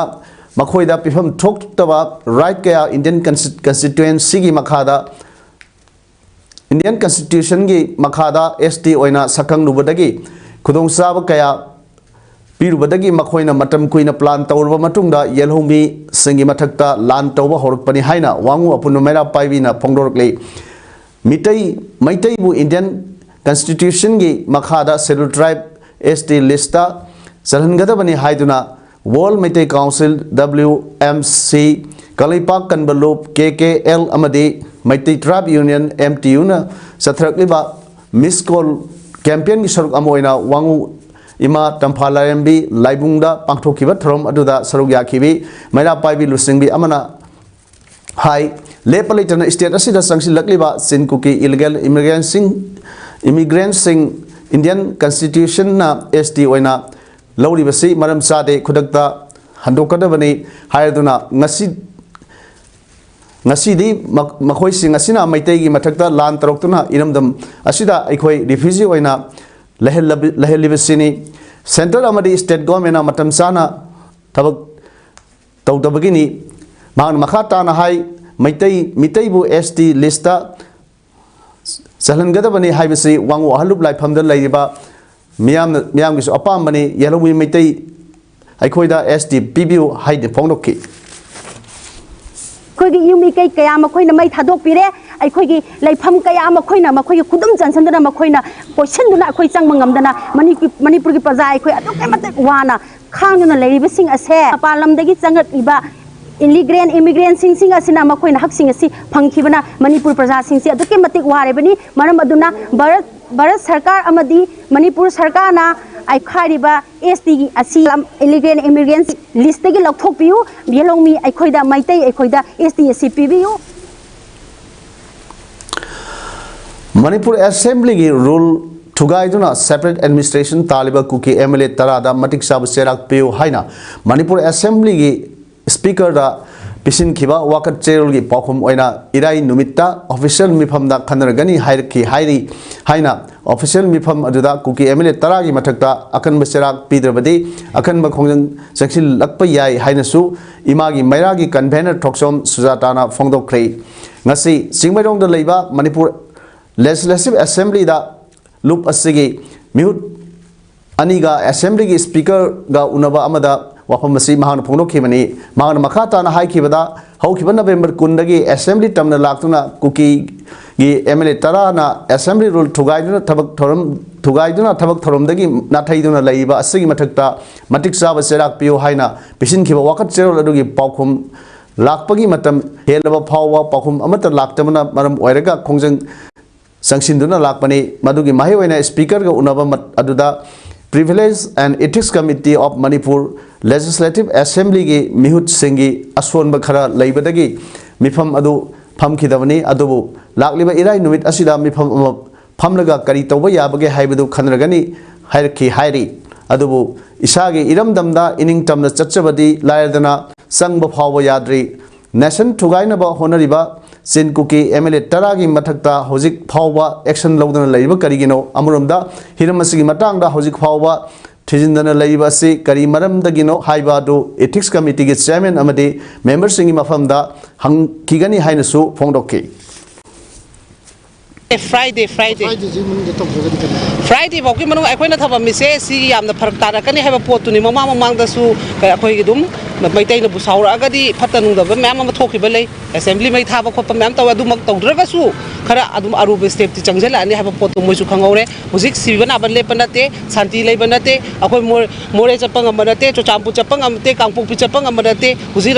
ꯃꯈꯣꯏꯗ ꯄꯤꯐꯝ ꯊꯣꯛꯇꯕ right ꯀꯌꯥ Indian Consti-, Constitutionꯒꯤ ꯃꯈꯥꯗ, Indian Constitutionꯒꯤ ꯃꯈꯥꯗ S T ꯑꯣꯏꯅ ꯁꯛꯈꯪꯂꯨꯕꯗꯒꯤ ꯈꯨꯗꯣꯡꯆꯥꯕ ꯀꯌꯥ ꯄꯤꯔꯨꯕꯗꯒꯤ ꯃꯈꯣꯏꯅ ꯃꯇꯝ ꯀꯨꯏꯅ plan ꯇꯧꯔꯕ ꯃꯇꯨꯡꯗ ꯌꯦꯜꯍꯧꯃꯤꯁꯤꯡꯒꯤ ꯃꯊꯛꯇ ꯂꯥꯟ ꯇꯧꯕ ꯍꯧꯔꯛꯄꯅꯤ ꯍꯥꯏꯅ ꯋꯥꯉꯨ ꯑꯄꯨꯟꯕ ꯃꯩꯔꯥ ꯄꯥꯏꯕꯤꯅ ꯐꯣꯡꯗꯣꯔꯛꯂꯤ꯫ ꯃꯤꯇꯩ, ꯃꯩꯇꯩꯕꯨ Indian Constitutionꯒꯤ ꯃꯈꯥꯗ Scheduled Tribe S T listꯇ ꯆꯜꯍꯟꯒꯗꯕꯅꯤ ꯍꯥꯏꯗꯨꯅ World Meitei Council, W M C, Kangleipak ꯀꯟꯕ ꯂꯨꯞ, K K L, ꯑꯃꯗꯤ Meitei Tribe Union, M T Uꯅ ꯆꯠꯊꯔꯛꯂꯤꯕ Miss Call campaignꯒꯤ ꯁꯔꯨꯛ ꯑꯃ ꯑꯣꯏꯅ ꯋꯥꯉꯨ ꯏꯃꯥ ꯇꯝꯐꯥ ꯂꯥꯏꯔꯦꯝꯕꯤ ꯂꯥꯏꯕꯨꯡꯗ ꯄꯥꯡꯊꯣꯛꯈꯤꯕ ꯊꯧꯔꯝ ꯑꯗꯨꯗ ꯁꯔꯨꯛ ꯌꯥꯈꯤꯕꯤ ꯃꯩꯔꯥ ꯄꯥꯏꯕꯤ ꯂꯨꯆꯤꯡꯕꯤ ꯑꯃꯅ ꯍꯥꯏ, ꯂꯦꯞꯄ ꯂꯩꯇꯅ state ꯑꯁꯤꯗ ꯆꯪꯁꯤꯜꯂꯛꯂꯤꯕ ꯆꯤꯟ ꯀꯨꯀꯤ illegal immigrantꯁꯤꯡ, immigrantꯁꯤꯡ Indian Constitutionꯅ S T ꯑꯣꯏꯅ ꯂꯧꯔꯤꯕꯁꯤ ꯃꯔꯝ ꯆꯥꯗꯦ, ꯈꯨꯗꯛꯇ ꯍꯟꯗꯣꯛꯀꯗꯕꯅꯤ ꯍꯥꯏꯗꯨꯅ ꯉꯁꯤ, ꯉꯁꯤꯗꯤ ꯃ-, ꯃꯈꯣꯏꯁꯤꯡ ꯑꯁꯤꯅ ꯃꯩꯇꯩꯒꯤ ꯃꯊꯛꯇ ꯂꯥꯟ ꯇꯧꯔꯛꯇꯨꯅ ꯏꯔꯝꯗꯝ ꯑꯁꯤꯗ ꯑꯩꯈꯣꯏ refugee ꯑꯣꯏꯅ ꯂꯩꯍꯜꯂꯕ-, ꯂꯩꯍꯜꯂꯤꯕꯁꯤꯅꯤ꯫ Centre ꯑꯃꯗꯤ state governmentꯅ ꯃꯇꯝ ꯆꯥꯅ ꯊꯕꯛ ꯇꯧꯗꯕꯒꯤꯅꯤ꯫ ꯃꯍꯥꯛꯅ ꯃꯈꯥ ꯇꯥꯅ ꯍꯥꯏ, ꯃꯩꯇꯩ ꯃꯤꯇꯩꯕꯨ S T list ꯆꯜꯍꯟꯒꯗꯕꯅꯤ ꯍꯥꯏꯕꯁꯤ ꯋꯥꯉꯨ ꯑꯍꯜꯂꯨꯞ ꯂꯥꯏꯐꯝꯗ ꯂꯩꯔꯤꯕ ꯃꯤꯌꯥꯝꯅ, ꯃꯤꯌꯥꯝꯒꯤꯁꯨ ꯑꯄꯥꯝꯕꯅꯤ꯫ ꯌꯦꯜꯍꯧꯃꯤ ꯃꯩꯇꯩ ꯑꯩꯈꯣꯏꯗ S T ꯄꯤꯕꯤꯌꯨ ꯍꯥꯏꯅ ꯐꯣꯡꯗꯣꯛꯈꯤ꯫ ꯑꯩꯈꯣꯏꯒꯤ ꯌꯨꯝ ꯏꯀꯩ ꯀꯌꯥ ꯃꯈꯣꯏꯅ ꯃꯩ ꯊꯥꯗꯣꯛꯄꯤꯔꯦ꯫ ꯑꯩꯈꯣꯏꯒꯤ ꯂꯩꯐꯝ ꯀꯌꯥ ꯃꯈꯣꯏꯅ, ꯃꯈꯣꯏꯒꯤ ꯈꯨꯗꯨꯝ ꯆꯟꯁꯤꯟꯗꯨꯅ, ꯃꯈꯣꯏꯅ ꯀꯣꯏꯁꯤꯟꯗꯨꯅ ꯑꯩꯈꯣꯏ ꯆꯪꯕ ꯉꯝꯗꯅ ꯃꯅꯤꯄꯨꯔ, ꯃꯅꯤꯄꯨꯔꯒꯤ ꯄ꯭ꯔꯖꯥ ꯑꯩꯈꯣꯏ ꯑꯗꯨꯛꯀꯤ ꯃꯇꯤꯛ ꯋꯥꯅ ꯈꯥꯡꯗꯨꯅ ꯂꯩꯔꯤꯕꯁꯤꯡ ꯑꯁꯦ ꯃꯄꯥꯟ ꯂꯝꯗꯒꯤ ꯆꯪꯂꯛꯂꯤꯕ ꯏꯂꯤꯒ꯭ꯔꯦꯟ ꯏꯃꯤꯒ꯭ꯔꯦꯟꯁꯤꯡꯁꯤꯡ ꯑꯁꯤꯅ ꯃꯈꯣꯏꯅ ꯍꯛꯁꯤꯡ ꯑꯁꯤ ꯐꯪꯈꯤꯕꯅ ꯃꯅꯤꯄꯨꯔ ꯄ꯭ꯔꯖꯥꯁꯤꯡꯁꯤ ꯑꯗꯨꯛꯀꯤ ꯃꯇꯤꯛ ꯋꯥꯔꯤꯕꯅꯤ꯫ ꯃꯔꯝ ꯑꯗꯨꯅ ꯚꯥꯔꯠ, ꯚꯥꯔꯠ ꯁꯔꯀꯥꯔ ꯑꯃꯗꯤ ꯃꯅꯤꯄꯨꯔ ꯁꯔꯀꯥꯔꯅ ꯍꯥꯏꯔꯤꯕ S T ꯑꯁꯤ ꯏꯂꯤꯒ꯭ꯔꯦꯟ ꯏꯃꯤꯒ꯭ꯔꯦꯟꯁ ꯂꯤꯁꯇꯒꯤ ꯂꯧꯊꯣꯛꯄꯤꯌꯨ꯫ ꯌꯦꯜꯍꯧꯃꯤ ꯑꯩꯈꯣꯏꯗ, ꯃꯩꯇꯩ ꯑꯩꯈꯣꯏꯗ S T ꯑꯁꯤ ꯄꯤꯕꯤꯌꯨ꯫ ꯃꯅꯤꯄꯨꯔ ꯑꯦꯁꯦꯝꯕ꯭ꯂꯤꯒꯤ ꯔꯨꯜ ꯊꯨꯒꯥꯏꯗꯨꯅ separate administration ꯇꯥꯜꯂꯤꯕ ꯀꯨꯀꯤ M L A ꯇꯔꯥꯗ ꯃꯇꯤꯛ ꯆꯥꯕ ꯆꯩꯔꯥꯛ ꯄꯤꯌꯨ ꯍꯥꯏꯅ ꯃꯅꯤꯄꯨꯔ ꯑꯦꯁꯦꯝꯕ꯭ꯂꯤꯒꯤ ꯁ꯭ꯄꯤꯀꯔꯗ ꯄꯤꯁꯤꯟꯈꯤꯕ ꯋꯥꯀꯠ ꯆꯦꯔꯣꯜꯒꯤ ꯄꯥꯎꯈꯨꯝ ꯑꯣꯏꯅ ꯏꯔꯥꯏ ꯅꯨꯃꯤꯠꯇ ꯑꯣꯐꯤꯁꯤꯌꯦꯜ ꯃꯤꯐꯝꯗ ꯈꯟꯅꯔꯒꯅꯤ ꯍꯥꯏꯔꯛꯈꯤ ꯍꯥꯏꯔꯤ ꯍꯥꯏꯅ ꯑꯣꯐꯤꯁꯤꯌꯦꯜ ꯃꯤꯐꯝ ꯑꯗꯨꯗ ꯀꯨꯀꯤ M L A ꯇꯔꯥꯒꯤ ꯃꯊꯛꯇ ꯑꯀꯟꯕ ꯆꯩꯔꯥꯛ ꯄꯤꯗ꯭ꯔꯕꯗꯤ ꯑꯀꯟꯕ ꯈꯣꯡꯖꯪ ꯆꯪꯁꯤꯜꯂꯛꯄ ꯌꯥꯏ ꯍꯥꯏꯅꯁꯨ ꯏꯃꯥꯒꯤ ꯃꯩꯔꯥꯒꯤ ꯀꯟꯚꯦꯅꯔ ꯊꯣꯛꯆꯣꯝ ꯁꯨꯖꯥꯇꯥꯅ ꯐꯣꯡꯗꯣꯛꯈ꯭ꯔꯦ꯫ ꯉꯁꯤ ꯆꯤꯡꯃꯩꯔꯣꯡꯗ ꯂꯩꯕ ꯃꯅꯤꯄꯨꯔ ꯂꯦꯖꯤꯁꯂꯦꯇꯤꯚ ꯑꯦꯁꯦꯝꯕ꯭ꯂꯤꯗ ꯂꯨꯞ ꯑꯁꯤꯒꯤ ꯃꯤꯍꯨꯠ ꯑꯅꯤꯒ ꯑꯦꯁꯦꯝꯕ꯭ꯂꯤꯒꯤ ꯁ꯭ꯄꯤꯀꯔꯒ ꯎꯅꯕ ꯑꯃꯗ ꯋꯥꯐꯝ ꯑꯁꯤ ꯃꯍꯥꯛꯅ ꯐꯣꯡꯗꯣꯛꯈꯤꯕꯅꯤ꯫ ꯃꯍꯥꯛꯅ ꯃꯈꯥ ꯇꯥꯅ ꯍꯥꯏꯈꯤꯕꯗ, ꯍꯧꯈꯤꯕ ꯅꯕꯦꯝꯕꯔ ꯀꯨꯟꯗꯒꯤ ꯑꯦꯁꯦꯝꯕ꯭ꯂꯤ ꯇꯝꯅ ꯂꯥꯛꯇꯨꯅ ꯀꯨꯀꯤꯒꯤ M L A ꯇꯔꯥꯅ ꯑꯦꯁꯦꯝꯕ꯭ꯂꯤ ꯔꯨꯜ ꯊꯨꯒꯥꯏꯗꯨꯅ ꯊꯕꯛ ꯊꯧꯔꯝ, ꯊꯨꯒꯥꯏꯗꯨꯅ ꯊꯕꯛ ꯊꯧꯔꯝꯗꯒꯤ ꯅꯥꯊꯩꯗꯨꯅ ꯂꯩꯔꯤꯕ ꯑꯁꯤꯒꯤ ꯃꯊꯛꯇ ꯃꯇꯤꯛ ꯆꯥꯕ ꯆꯩꯔꯥꯛ ꯄꯤꯌꯨ ꯍꯥꯏꯅ ꯄꯤꯁꯤꯟꯈꯤꯕ ꯋꯥꯀꯠ ꯆꯦꯔꯣꯜ ꯑꯗꯨꯒꯤ ꯄꯥꯎꯈꯨꯝ ꯂꯥꯛꯄꯒꯤ ꯃꯇꯝ ꯍꯦꯜꯂꯕ ꯐꯥꯎꯕ ꯄꯥꯎꯈꯨꯝ ꯑꯃꯠꯇ ꯂꯥꯛꯇꯕꯅ ꯃꯔꯝ ꯑꯣꯏꯔꯒ ꯈꯣꯡꯖꯪ ꯆꯪꯁꯤꯟꯗꯨꯅ ꯂꯥꯛꯄꯅꯤ꯫ ꯃꯗꯨꯒꯤ ꯃꯍꯩ ꯑꯣꯏꯅ ꯁ꯭ꯄꯤꯀꯔꯒ ꯎꯅꯕ ꯃꯠ-, ꯑꯗꯨꯗ Privilege and Ethics Committee of Manipur Legislative Assemblyꯒꯤ ꯃꯤꯍꯨꯠꯁꯤꯡꯒꯤ ꯑꯁꯣꯟꯕ ꯈꯔ ꯂꯩꯕꯗꯒꯤ ꯃꯤꯐꯝ ꯑꯗꯨ ꯐꯝꯈꯤꯗꯕꯅꯤ꯫ ꯑꯗꯨꯕꯨ ꯂꯥꯛꯂꯤꯕ ꯏꯔꯥꯏ ꯅꯨꯃꯤꯠ ꯑꯁꯤꯗ ꯃꯤꯐꯝ ꯑꯃ ꯐꯝꯂꯒ ꯀꯔꯤ ꯇꯧꯕ ꯌꯥꯕꯒꯦ ꯍꯥꯏꯕꯗꯨ ꯈꯟꯅꯔꯒꯅꯤ ꯍꯥꯏꯔꯛꯈꯤ ꯍꯥꯏꯔꯤ꯫ ꯑꯗꯨꯕꯨ ꯏꯁꯥꯒꯤ ꯏꯔꯝꯗꯝꯗ ꯏꯅꯤꯡꯇꯝꯅ ꯆꯠꯆꯕꯗꯤ ꯂꯥꯏꯔꯗꯅ ꯆꯪꯕ ꯐꯥꯎꯕ ꯌꯥꯗ꯭ꯔꯤ꯫ ꯅꯦꯁꯟ ꯊꯨꯒꯥꯏꯅꯕ ꯍꯣꯠꯅꯔꯤꯕ ꯆꯤꯟ ꯀꯨꯀꯤ M L A ꯇꯔꯥꯒꯤ ꯃꯊꯛꯇ ꯍꯧꯖꯤꯛ ꯐꯥꯎꯕ ꯑꯦꯛꯁꯟ ꯂꯧꯗꯅ ꯂꯩꯔꯤꯕ ꯀꯔꯤꯒꯤꯅꯣ? ꯑꯃꯔꯣꯝꯗ ꯍꯤꯔꯝ ꯑꯁꯤꯒꯤ ꯃꯇꯥꯡꯗ ꯍꯧꯖꯤꯛ ꯐꯥꯎꯕ ꯊꯤꯖꯤꯟꯗꯅ ꯂꯩꯔꯤꯕ ꯑꯁꯤ ꯀꯔꯤ ꯃꯔꯝꯗꯒꯤꯅꯣ ꯍꯥꯏꯕ ꯑꯗꯨ Ethics Committeeꯒꯤ Chairman ꯑꯃꯗꯤ memberꯁꯤꯡꯒꯤ ꯃꯐꯝꯗ ꯍꯪꯈꯤꯒꯅꯤ ꯍꯥꯏꯅꯁꯨ ꯐꯣꯡꯗꯣꯛꯈꯤ꯫ Friday Friday ꯐ꯭ꯔꯥꯏꯗꯦꯁꯤ ꯃꯅꯨꯡꯗ ꯇꯧꯗ꯭ꯔꯒꯗꯤ ꯀꯩꯅꯣ Fridayꯐꯥꯎꯒꯤ ꯃꯅꯨꯡꯗ ꯑꯩꯈꯣꯏꯅ ꯊꯝꯃꯝꯃꯤꯁꯦ ꯁꯤ ꯌꯥꯝꯅ ꯐꯔꯛ ꯇꯥꯔꯛꯀꯅꯤ ꯍꯥꯏꯕ ꯄꯣꯠꯇꯨꯅꯤ꯫ ꯃꯃꯥꯡ ꯃꯃꯥꯡꯗꯁꯨ ꯑꯩꯈꯣꯏꯒꯤ ꯑꯗꯨꯝ ꯃꯩꯇꯩꯅꯕꯨ ꯁꯥꯎꯔꯛꯑꯒꯗꯤ ꯐꯠꯇ ꯅꯨꯡꯗꯕ ꯃꯌꯥꯝ ꯑꯃ ꯊꯣꯛꯈꯤꯕ ꯂꯩ꯫ Assembly ꯃꯩ ꯊꯥꯕ ꯈꯣꯠꯄ ꯃꯌꯥꯝ ꯇꯧꯋꯦ꯫ ꯑꯗꯨꯃꯛ ꯇꯧꯗ꯭ꯔꯒꯁꯨ ꯈꯔ ꯑꯗꯨꯝ ꯑꯔꯨꯕ stepꯇꯤ ꯆꯪꯁꯤꯜꯂꯛꯑꯅꯤ ꯍꯥꯏꯕ ꯄꯣꯠꯇꯣ ꯃꯣꯏꯁꯨ ꯈꯪꯍꯧꯔꯦ꯫ ꯍꯧꯖꯤꯛ ꯁꯤꯕ ꯅꯥꯕ ꯂꯦꯞꯄ ꯅꯠꯇꯦ, ꯁꯥꯟꯇꯤ ꯂꯩꯕ ꯅꯠꯇꯦ꯫ ꯑꯩꯈꯣꯏ ꯃꯣꯔꯦ ꯆꯠꯄ ꯉꯝꯕ ꯅꯠꯇꯦ, ꯆꯨꯔꯆꯥꯟꯄꯨꯔ ꯆꯠꯄ ꯉꯝꯕ ꯅꯠꯇꯦ, ꯀꯥꯡꯄꯣꯛꯄꯤ ꯆꯠꯄ ꯉꯝꯕ ꯅꯠꯇꯦ꯫ ꯍꯧꯖꯤꯛ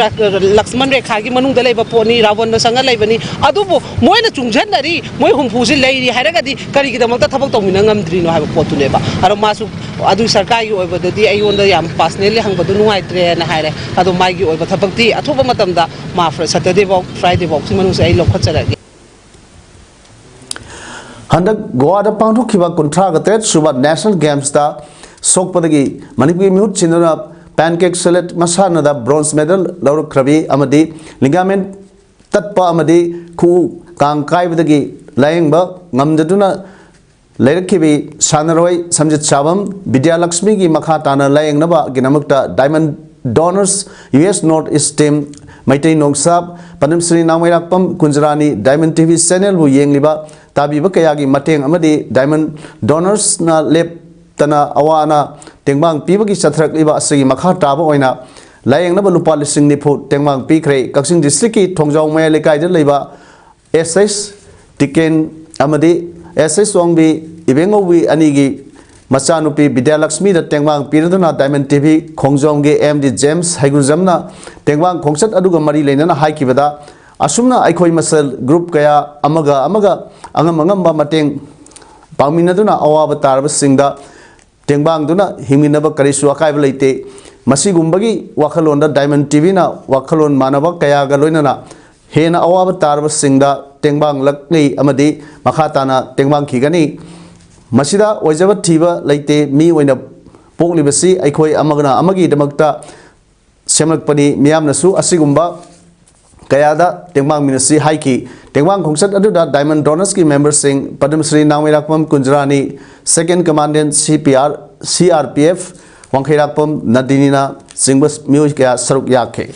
ꯂꯛꯁꯃꯟ ꯔꯦꯈꯥꯒꯤ ꯃꯅꯨꯡꯗ ꯂꯩꯕ ꯄꯣꯠꯅꯤ, ꯔꯥꯕꯟꯗ ꯆꯪꯉ ꯂꯩꯕꯅꯤ꯫ ꯑꯗꯨꯕꯨ ꯃꯣꯏꯅ ꯆꯨꯡꯁꯤꯟꯅꯔꯤ, ꯃꯣꯏ ꯍꯨꯝꯐꯨꯁꯤ ꯂꯩꯔꯤ ꯍꯥꯏꯔꯒꯗꯤ ꯀꯔꯤꯒꯤꯗꯃꯛꯇ ꯊꯕꯛ ꯇꯧꯃꯤꯟꯅ ꯉꯝꯗ꯭ꯔꯤꯅꯣ ꯍꯥꯏꯕ ꯄꯣꯠꯇꯨꯅꯦꯕ꯫ ꯑꯗꯣ ꯃꯥꯁꯨ ꯑꯗꯨ ꯁꯔꯀꯥꯔꯒꯤ ꯑꯣꯏꯕꯗꯗꯤ ꯑꯩꯉꯣꯟꯗ ꯌꯥꯝ personally ꯍꯪꯕꯗꯨ ꯅꯨꯡꯉꯥꯏꯇ꯭ꯔꯦꯅ ꯍꯥꯏꯔꯦ꯫ ꯑꯗꯣ ꯃꯥꯒꯤ ꯑꯣꯏꯕ ꯊꯕꯛꯇꯤ ꯑꯊꯨꯕ ꯃꯇꯝꯗ ꯃꯥ Saturdayꯐꯥꯎ Fridayꯐꯥꯎꯒꯤ ꯃꯅꯨꯡꯁꯦ ꯑꯩ ꯂꯧꯈꯠꯆꯔꯛꯑꯒꯦ꯫ ꯍꯟꯗꯛ ꯒꯣꯋꯥꯗ ꯄꯥꯡꯊꯣꯛꯈꯤꯕ ꯀꯨꯟꯊ꯭ꯔꯥꯒ ꯇꯔꯦꯠ ꯁꯨꯕ National Gamesꯇ ꯁꯣꯛꯄꯗꯒꯤ ꯃꯅꯤꯄꯨꯔꯒꯤ ꯃꯤꯍꯨꯠ ꯁꯤꯟꯗꯨꯅ pancake salad ꯃꯁꯥꯟꯅꯗ bronze medal ꯂꯧꯔꯛꯈ꯭ꯔꯕꯤ ꯑꯃꯗꯤ ligament ꯇꯠꯄ ꯑꯃꯗꯤ ꯈꯨꯎ ꯀꯥꯡ ꯀꯥꯏꯕꯗꯒꯤ ꯂꯥꯌꯦꯡꯕ ꯉꯝꯗꯗꯨꯅ ꯂꯩꯔꯛꯈꯤꯕꯤ ꯁꯥꯟꯅꯔꯣꯏ ꯁꯝꯖꯤꯠ ꯁꯥꯕꯝ ꯕꯤꯗ꯭ꯌꯥꯂꯛꯁꯃꯤꯒꯤ ꯃꯈꯥ ꯇꯥꯅ ꯂꯥꯌꯦꯡꯅꯕꯒꯤꯗꯃꯛꯇ Diamond Donors U S North East Team Meitei ꯅꯣꯡꯁꯥꯞ ꯄꯗꯝ Shri ꯅꯥꯎꯃꯩꯔꯥꯛꯄꯝ ꯀꯨꯟꯖꯔꯥꯅꯤ Diamond T V channelꯕꯨ ꯌꯦꯡꯂꯤꯕ ꯇꯥꯕꯤꯕ ꯀꯌꯥꯒꯤ ꯃꯇꯦꯡ ꯑꯃꯗꯤ Diamond Donorsꯅ ꯂꯦꯞꯇꯅ ꯑꯋꯥ ꯑꯅꯥ ꯇꯦꯡꯕꯥꯡ ꯄꯤꯕꯒꯤ ꯆꯠꯊꯔꯛꯂꯤꯕ ꯑꯁꯤꯒꯤ ꯃꯈꯥ ꯇꯥꯕ ꯑꯣꯏꯅ ꯂꯥꯌꯦꯡꯅꯕ ꯂꯨꯄꯥ ꯂꯤꯁꯤꯡ ꯅꯤꯐꯨ ꯇꯦꯡꯕꯥꯡ ꯄꯤꯈ꯭ꯔꯦ꯫ ꯀꯛꯆꯤꯡ districtꯀꯤ ꯊꯣꯡꯖꯥꯎ ꯃꯌꯥꯏ ꯂꯩꯀꯥꯏꯗ ꯂꯩꯕ ꯑꯦꯁ ꯑꯦꯁ ꯇꯤꯀꯦꯟ ꯑꯃꯗꯤ ꯑꯦꯁ ꯑꯦꯁ ꯋꯥꯡꯕꯤ ꯏꯕꯦꯡꯉꯧꯕꯤ ꯑꯅꯤꯒꯤ ꯃꯆꯥꯅꯨꯄꯤ ꯕꯤꯗ꯭ꯌꯥꯂꯛꯁꯃꯤꯗ ꯇꯦꯡꯕꯥꯡ ꯄꯤꯔꯗꯨꯅ Diamond T V ꯈꯣꯡꯖꯣꯝꯒꯤ ꯑꯦꯝ ꯗꯤ ꯖꯦꯝꯁ ꯍꯩꯒ꯭ꯔꯨꯖꯝꯅ ꯇꯦꯡꯕꯥꯡ ꯈꯣꯡꯆꯠ ꯑꯗꯨꯒ ꯃꯔꯤ ꯂꯩꯅꯅ ꯍꯥꯏꯈꯤꯕꯗ, ꯑꯁꯨꯝꯅ ꯑꯩꯈꯣꯏ ꯃꯁꯦꯜ group ꯀꯌꯥ ꯑꯃꯒ ꯑꯃꯒ ꯑꯉꯝ ꯑꯉꯝꯕ ꯃꯇꯦꯡ ꯄꯥꯡꯃꯤꯟꯅꯗꯨꯅ ꯑꯋꯥꯕ ꯇꯥꯔꯕꯁꯤꯡꯗ ꯇꯦꯡꯕꯥꯡꯗꯨꯅ ꯍꯤꯡꯃꯤꯟꯅꯕ ꯀꯔꯤꯁꯨ ꯑꯀꯥꯏꯕ ꯂꯩꯇꯦ꯫ ꯃꯁꯤꯒꯨꯝꯕꯒꯤ ꯋꯥꯈꯜꯂꯣꯟꯗ Diamond T Vꯅ ꯋꯥꯈꯜꯂꯣꯟ ꯃꯥꯟꯅꯕ ꯀꯌꯥꯒ ꯂꯣꯏꯅꯅ ꯍꯦꯟꯅ ꯑꯋꯥꯕ ꯇꯥꯔꯕꯁꯤꯡꯗ ꯇꯦꯡꯕꯥꯡꯂꯛꯂꯤ ꯑꯃꯗꯤ ꯃꯈꯥ ꯇꯥꯅ ꯇꯦꯡꯕꯥꯡꯈꯤꯒꯅꯤ꯫ ꯃꯁꯤꯗ ꯑꯣꯏꯖꯕ ꯊꯤꯕ ꯂꯩꯇꯦ꯫ ꯃꯤ ꯑꯣꯏꯅ ꯄꯣꯛꯂꯤꯕꯁꯤ ꯑꯩꯈꯣꯏ ꯑꯃꯒꯅ ꯑꯃꯒꯤꯗꯃꯛꯇ ꯁꯦꯝꯂꯛꯄꯅꯤ꯫ ꯃꯤꯌꯥꯝꯅꯁꯨ ꯑꯁꯤꯒꯨꯝꯕ ꯀꯌꯥꯗ ꯇꯦꯡꯕꯥꯡꯃꯤꯟꯅꯁꯤ ꯍꯥꯏꯈꯤ꯫ ꯇꯦꯡꯕꯥꯡ ꯈꯣꯡꯆꯠ ꯑꯗꯨꯗ Diamond Donorsꯀꯤ memberꯁꯤꯡ ꯄꯗꯝ ꯁ꯭ꯔꯤ ꯅꯥꯎꯃꯩꯔꯥꯛꯄꯝ ꯀꯨꯟꯖꯔꯥꯅꯤ, Second Commandant C P R C R P F, ꯋꯥꯡꯈꯩꯔꯥꯛꯄꯝ ꯅꯟꯗꯤꯅꯤꯅ ꯆꯤꯡꯕ ꯃꯤꯑꯣꯏ ꯀꯌꯥ ꯁꯔꯨꯛ ꯌꯥꯈꯤ꯫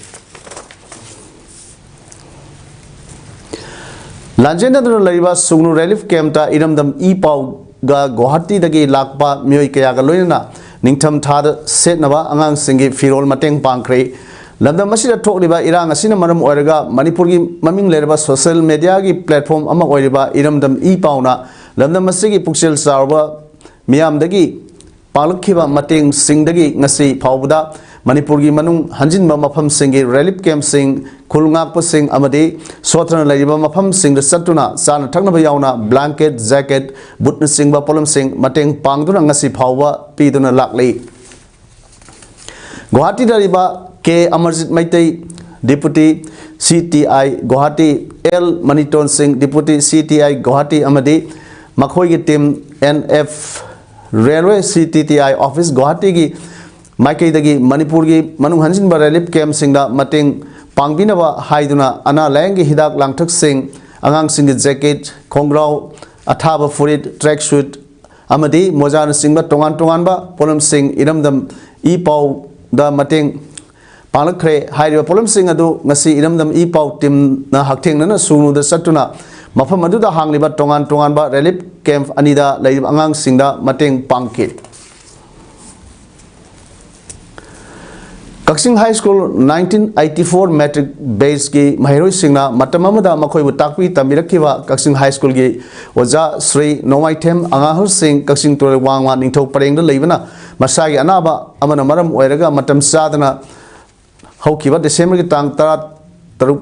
ꯂꯥꯟꯖꯦꯟꯅꯗꯨꯅ ꯂꯩꯔꯤꯕ ꯁꯨꯒꯅꯨ ꯔꯤꯂꯤꯐ ꯀꯦꯝꯞꯇ ꯏꯔꯝꯗꯝ ꯏ ꯄꯥꯎꯒ ꯒꯨꯋꯥꯍꯥꯇꯤꯗꯒꯤ ꯂꯥꯛꯄ ꯃꯤꯑꯣꯏ ꯀꯌꯥꯒ ꯂꯣꯏꯅꯅ ꯅꯤꯡꯊꯝ ꯊꯥꯗ ꯁꯦꯠꯅꯕ ꯑꯉꯥꯡꯁꯤꯡꯒꯤ ꯐꯤꯔꯣꯜ ꯃꯇꯦꯡ ꯄꯥꯡꯈ꯭ꯔꯦ꯫ ꯂꯝꯗꯝ ꯑꯁꯤꯗ ꯊꯣꯛꯂꯤꯕ ꯏꯔꯥꯡ ꯑꯁꯤꯅ ꯃꯔꯝ ꯑꯣꯏꯔꯒ ꯃꯅꯤꯄꯨꯔꯒꯤ ꯃꯃꯤꯡ ꯂꯩꯔꯕ ꯁꯣꯁꯤꯌꯦꯜ ꯃꯦꯗꯤꯌꯥꯒꯤ ꯄ꯭ꯂꯦꯠꯐꯣꯝ ꯑꯃ ꯑꯣꯏꯔꯤꯕ ꯏꯔꯝꯗꯝ ꯏ ꯄꯥꯎꯅ ꯂꯝꯗꯝ ꯑꯁꯤꯒꯤ ꯄꯨꯛꯆꯦꯜ ꯆꯥꯎꯔꯕ ꯃꯤꯌꯥꯝꯗꯒꯤ ꯄꯥꯡꯂꯛꯈꯤꯕ ꯃꯇꯦꯡꯁꯤꯡꯗꯒꯤ ꯉꯁꯤ ꯐꯥꯎꯕꯗ ꯃꯅꯤꯄꯨꯔꯒꯤ ꯃꯅꯨꯡ ꯍꯟꯖꯤꯟꯕ ꯃꯐꯝꯁꯤꯡꯒꯤ ꯔꯤꯂꯤꯐ ꯀꯦꯝꯞꯁꯤꯡ, ꯈꯨꯜ ꯉꯥꯛꯄꯁꯤꯡ ꯑꯃꯗꯤ ꯁꯣꯠꯊꯅ ꯂꯩꯔꯤꯕ ꯃꯐꯝꯁꯤꯡꯗ ꯆꯠꯇꯨꯅ ꯆꯥꯅ ꯊꯛꯅꯕ ꯌꯥꯎꯅ ꯕ꯭ꯂꯥꯡꯀꯦꯠ, ꯖꯦꯀꯦꯠ, ꯕꯨꯠꯅꯆꯤꯡꯕ ꯄꯣꯠꯂꯝꯁꯤꯡ ꯃꯇꯦꯡ ꯄꯥꯡꯗꯨꯅ ꯉꯁꯤ ꯐꯥꯎꯕ ꯄꯤꯗꯨꯅ ꯂꯥꯛꯂꯤ꯫ ꯒꯨꯋꯥꯍꯥꯇꯤꯗ ꯂꯩꯕ K Amarjit Meitei, deputy C T I Guwahati, L Maniton Singh, deputy C T I Guwahati ꯑꯃꯗꯤ ꯃꯈꯣꯏꯒꯤ team, N F Railway C T T I office ꯒꯨꯋꯥꯍꯥꯇꯤꯒꯤ ꯃꯥꯏꯀꯩꯗꯒꯤ ꯃꯅꯤꯄꯨꯔꯒꯤ ꯃꯅꯨꯡ ꯍꯟꯖꯤꯟꯕ ꯔꯤꯂꯤꯐ ꯀꯦꯝꯞꯁꯤꯡꯗ ꯃꯇꯦꯡ ꯄꯥꯡꯕꯤꯅꯕ ꯍꯥꯏꯗꯨꯅ ꯑꯅꯥ ꯂꯥꯌꯦꯡꯒꯤ ꯍꯤꯗꯥꯛ ꯂꯥꯡꯊꯛꯁꯤꯡ, ꯑꯉꯥꯡꯁꯤꯡꯒꯤ ꯖꯦꯀꯦꯠ, ꯈꯣꯡꯒ꯭ꯔꯥꯎ, ꯑꯊꯥꯕ ꯐꯨꯔꯤꯠ, ꯇ꯭ꯔꯦꯛ ꯁꯨꯠ ꯑꯃꯗꯤ ꯃꯣꯖꯥꯅꯆꯤꯡꯕ ꯇꯣꯉꯥꯟ ꯇꯣꯉꯥꯟꯕ ꯄꯣꯠꯂꯝꯁꯤꯡ ꯏꯔꯝꯗꯝ ꯏ ꯄꯥꯎꯗ ꯃꯇꯦꯡ ꯄꯥꯡꯂꯛꯈ꯭ꯔꯦ꯫ ꯍꯥꯏꯔꯤꯕ ꯄꯣꯠꯂꯝꯁꯤꯡ ꯑꯗꯨ ꯉꯁꯤ ꯏꯔꯝꯗꯝ ꯏ ꯄꯥꯎ ꯇꯤꯝꯅ ꯍꯛꯊꯦꯡꯅꯅ ꯁꯨꯒꯅꯨꯗ ꯆꯠꯇꯨꯅ ꯃꯐꯝ ꯑꯗꯨꯗ ꯍꯥꯡꯂꯤꯕ ꯇꯣꯉꯥꯟ ꯇꯣꯉꯥꯟꯕ ꯔꯤꯂꯤꯐ ꯀꯦꯝꯞ ꯑꯅꯤꯗ ꯂꯩꯔꯤꯕ ꯑꯉꯥꯡꯁꯤꯡꯗ ꯃꯇꯦꯡ ꯄꯥꯡꯈꯤ꯫ Kakching high school nineteen eighty four matric batchꯀꯤ ꯃꯍꯩꯔꯣꯏꯁꯤꯡꯅ ꯃꯇꯝ ꯑꯃꯗ ꯃꯈꯣꯏꯕꯨ ꯇꯥꯛꯄꯤ ꯇꯝꯕꯤꯔꯛꯈꯤꯕ ꯀꯛꯆꯤꯡ ꯍꯥꯏ ꯁ꯭ꯀꯨꯜꯒꯤ ꯑꯣꯖꯥ ꯁ꯭ꯔꯤ ꯅꯣꯡꯃꯥꯏꯊꯦꯝ ꯑꯉꯥꯡꯍꯜ ꯁꯤꯡ ꯀꯛꯆꯤꯡ ꯇꯨꯔꯦꯜ ꯋꯥꯡꯃ ꯅꯤꯡꯊꯧ ꯄꯔꯦꯡꯗ ꯂꯩꯕꯅ ꯃꯁꯥꯒꯤ ꯑꯅꯥꯕ ꯑꯃꯅ ꯃꯔꯝ ꯑꯣꯏꯔꯒ ꯃꯇꯝ ꯆꯥꯗꯅ ꯍꯧꯈꯤꯕ ꯗꯤꯁꯦꯝꯕꯔꯒꯤ ꯇꯥꯡ ꯇꯔꯥ ꯇꯔꯨꯛ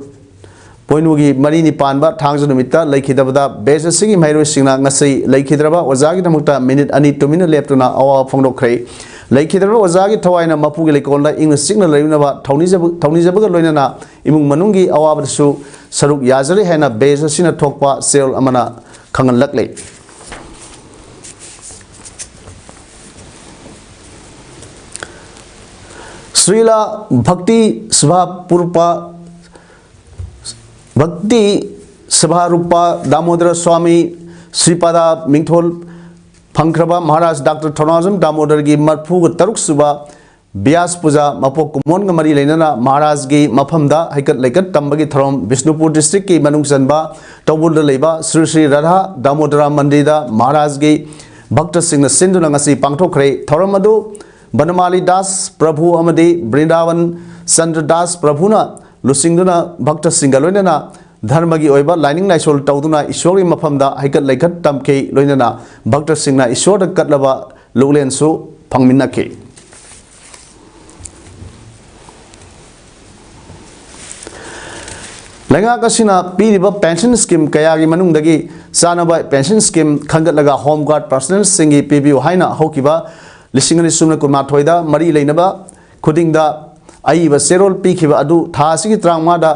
ꯄꯣꯏꯅꯨꯒꯤ ꯃꯔꯤꯅꯤ ꯄꯥꯟꯕ ꯊꯥꯡꯖ ꯅꯨꯃꯤꯠꯇ ꯂꯩꯈꯤꯗꯕꯗ batch ꯑꯁꯤꯒꯤ ꯃꯍꯩꯔꯣꯏꯁꯤꯡꯅ ꯉꯁꯤ ꯂꯩꯈꯤꯗ꯭ꯔꯕ ꯑꯣꯖꯥꯒꯤꯗꯃꯛꯇ ꯃꯤꯅꯤꯠ ꯑꯅꯤ ꯇꯨꯃꯤꯟꯅ ꯂꯦꯞꯇꯨꯅ ꯑꯋꯥꯕ ꯐꯣꯡꯗꯣꯛꯈ꯭ꯔꯦ꯫ ꯂꯩꯈꯤꯗ꯭ꯔꯕ ꯑꯣꯖꯥꯒꯤ ꯊꯋꯥꯏꯅ ꯃꯄꯨꯒꯤ ꯂꯩꯀꯣꯜꯗ ꯏꯪꯅ ꯆꯤꯛꯅ ꯂꯩꯔꯨꯅꯕ ꯊꯧꯅꯤꯖꯕ-, ꯊꯧꯅꯤꯖꯕꯒ ꯂꯣꯏꯅꯅ ꯏꯃꯨꯡ ꯃꯅꯨꯡꯒꯤ ꯑꯋꯥꯕꯗꯁꯨ ꯁꯔꯨꯛ ꯌꯥꯖꯔꯤ ꯍꯥꯏꯅ batch ꯑꯁꯤꯅ ꯊꯣꯛꯄ ꯆꯦꯔꯣꯜ ꯑꯃꯅ ꯈꯪꯍꯜꯂꯛꯂꯤ꯫ ꯁ꯭ꯔꯤꯂꯥ ꯚꯛꯇꯤ ꯁꯚꯥ ꯄꯨꯔꯨꯄꯥ ꯚꯛꯇꯤ ꯁꯚꯥꯔꯨꯄꯥ ꯗꯥꯃꯣꯗꯔ ꯁ꯭ꯋꯥꯃꯤ ꯁ꯭ꯔꯤꯄꯥꯗ ꯃꯤꯡꯊꯣꯜ ꯐꯪꯈ꯭ꯔꯕ ꯃꯍꯥꯔꯥꯖ ꯗꯥꯛꯇꯔ ꯊꯧꯅꯥꯖꯝ ꯗꯥꯃꯣꯗꯔꯒꯤ ꯃꯔꯤꯐꯨꯒ ꯇꯔꯨꯛ ꯁꯨꯕ ꯕ꯭ꯌꯥꯁ ꯄꯨꯖꯥ ꯃꯄꯣꯛ ꯀꯨꯝꯑꯣꯟꯒ ꯃꯔꯤ ꯂꯩꯅꯅ ꯃꯍꯥꯔꯥꯖꯒꯤ ꯃꯐꯝꯗ ꯍꯩꯀꯠ ꯂꯩꯀꯠ ꯇꯝꯕꯒꯤ ꯊꯧꯔꯝ ꯕꯤꯁꯅꯨꯄꯨꯔ ꯗꯤꯁꯇ꯭ꯔꯤꯛꯀꯤ ꯃꯅꯨꯡ ꯆꯟꯕ ꯇꯧꯕꯨꯜꯗ ꯂꯩꯕ ꯁ꯭ꯔꯤ ꯁ꯭ꯔꯤ ꯔꯥꯙꯥ ꯗꯥꯃꯣꯗꯔꯥ ꯃꯟꯗꯤꯔꯗ ꯃꯍꯥꯔꯥꯖꯒꯤ ꯚꯛꯇꯁꯤꯡꯅ ꯁꯤꯟꯗꯨꯅ ꯉꯁꯤ ꯄꯥꯡꯊꯣꯛꯈ꯭ꯔꯦ꯫ ꯊꯧꯔꯝ ꯑꯗꯨ ꯕꯅꯃꯥꯂꯤ ꯗꯥꯁ ꯄ꯭ꯔꯚꯨ ꯑꯃꯗꯤ ꯕ꯭ꯔꯤꯟꯗꯥꯕꯟ ꯆꯟꯗ꯭ꯔ ꯗꯥꯁ ꯄ꯭ꯔꯚꯨꯅ ꯂꯨꯆꯤꯡꯗꯨꯅ ꯚꯛꯇꯁꯤꯡꯒ ꯂꯣꯏꯅꯅ ꯙꯔꯃꯒꯤ ꯑꯣꯏꯕ ꯂꯥꯏꯅꯤꯡ ꯂꯥꯏꯁꯣꯜ ꯇꯧꯗꯨꯅ ꯏꯁꯣꯔꯒꯤ ꯃꯐꯝꯗ ꯍꯩꯀꯠ ꯂꯩꯀꯠ ꯇꯝꯈꯤ꯫ ꯂꯣꯏꯅꯅ ꯚꯛꯇꯁꯤꯡꯅ ꯏꯁꯣꯔꯗ ꯀꯠꯂꯕ ꯂꯨꯛꯂꯦꯟꯁꯨ ꯐꯪꯃꯤꯟꯅꯈꯤ꯫ ꯂꯩꯉꯥꯛ ꯑꯁꯤꯅ ꯄꯤꯔꯤꯕ ꯄꯦꯟꯁꯟ ꯁ꯭ꯀꯤꯝ ꯀꯌꯥꯒꯤ ꯃꯅꯨꯡꯗꯒꯤ ꯆꯥꯅꯕ ꯄꯦꯟꯁꯟ ꯁ꯭ꯀꯤꯝ ꯈꯟꯒꯠꯂꯒ ꯍꯣꯝ ꯒꯥꯔꯗ ꯄꯔꯁꯅꯦꯜꯁꯤꯡꯒꯤ ꯄꯤꯕꯤꯌꯨ ꯍꯥꯏꯅ ꯍꯧꯈꯤꯕ ꯂꯤꯁꯤꯡ ꯑꯅꯤ ꯁꯨꯞꯅ ꯀꯨꯟꯃꯥꯊꯣꯏꯗ ꯃꯔꯤ ꯂꯩꯅꯕ ꯈꯨꯗꯤꯡꯗ ꯑꯏꯕ ꯆꯦꯔꯣꯜ ꯄꯤꯈꯤꯕ ꯑꯗꯨ ꯊꯥ ꯑꯁꯤꯒꯤ ꯇꯔꯥꯃꯉꯥꯗ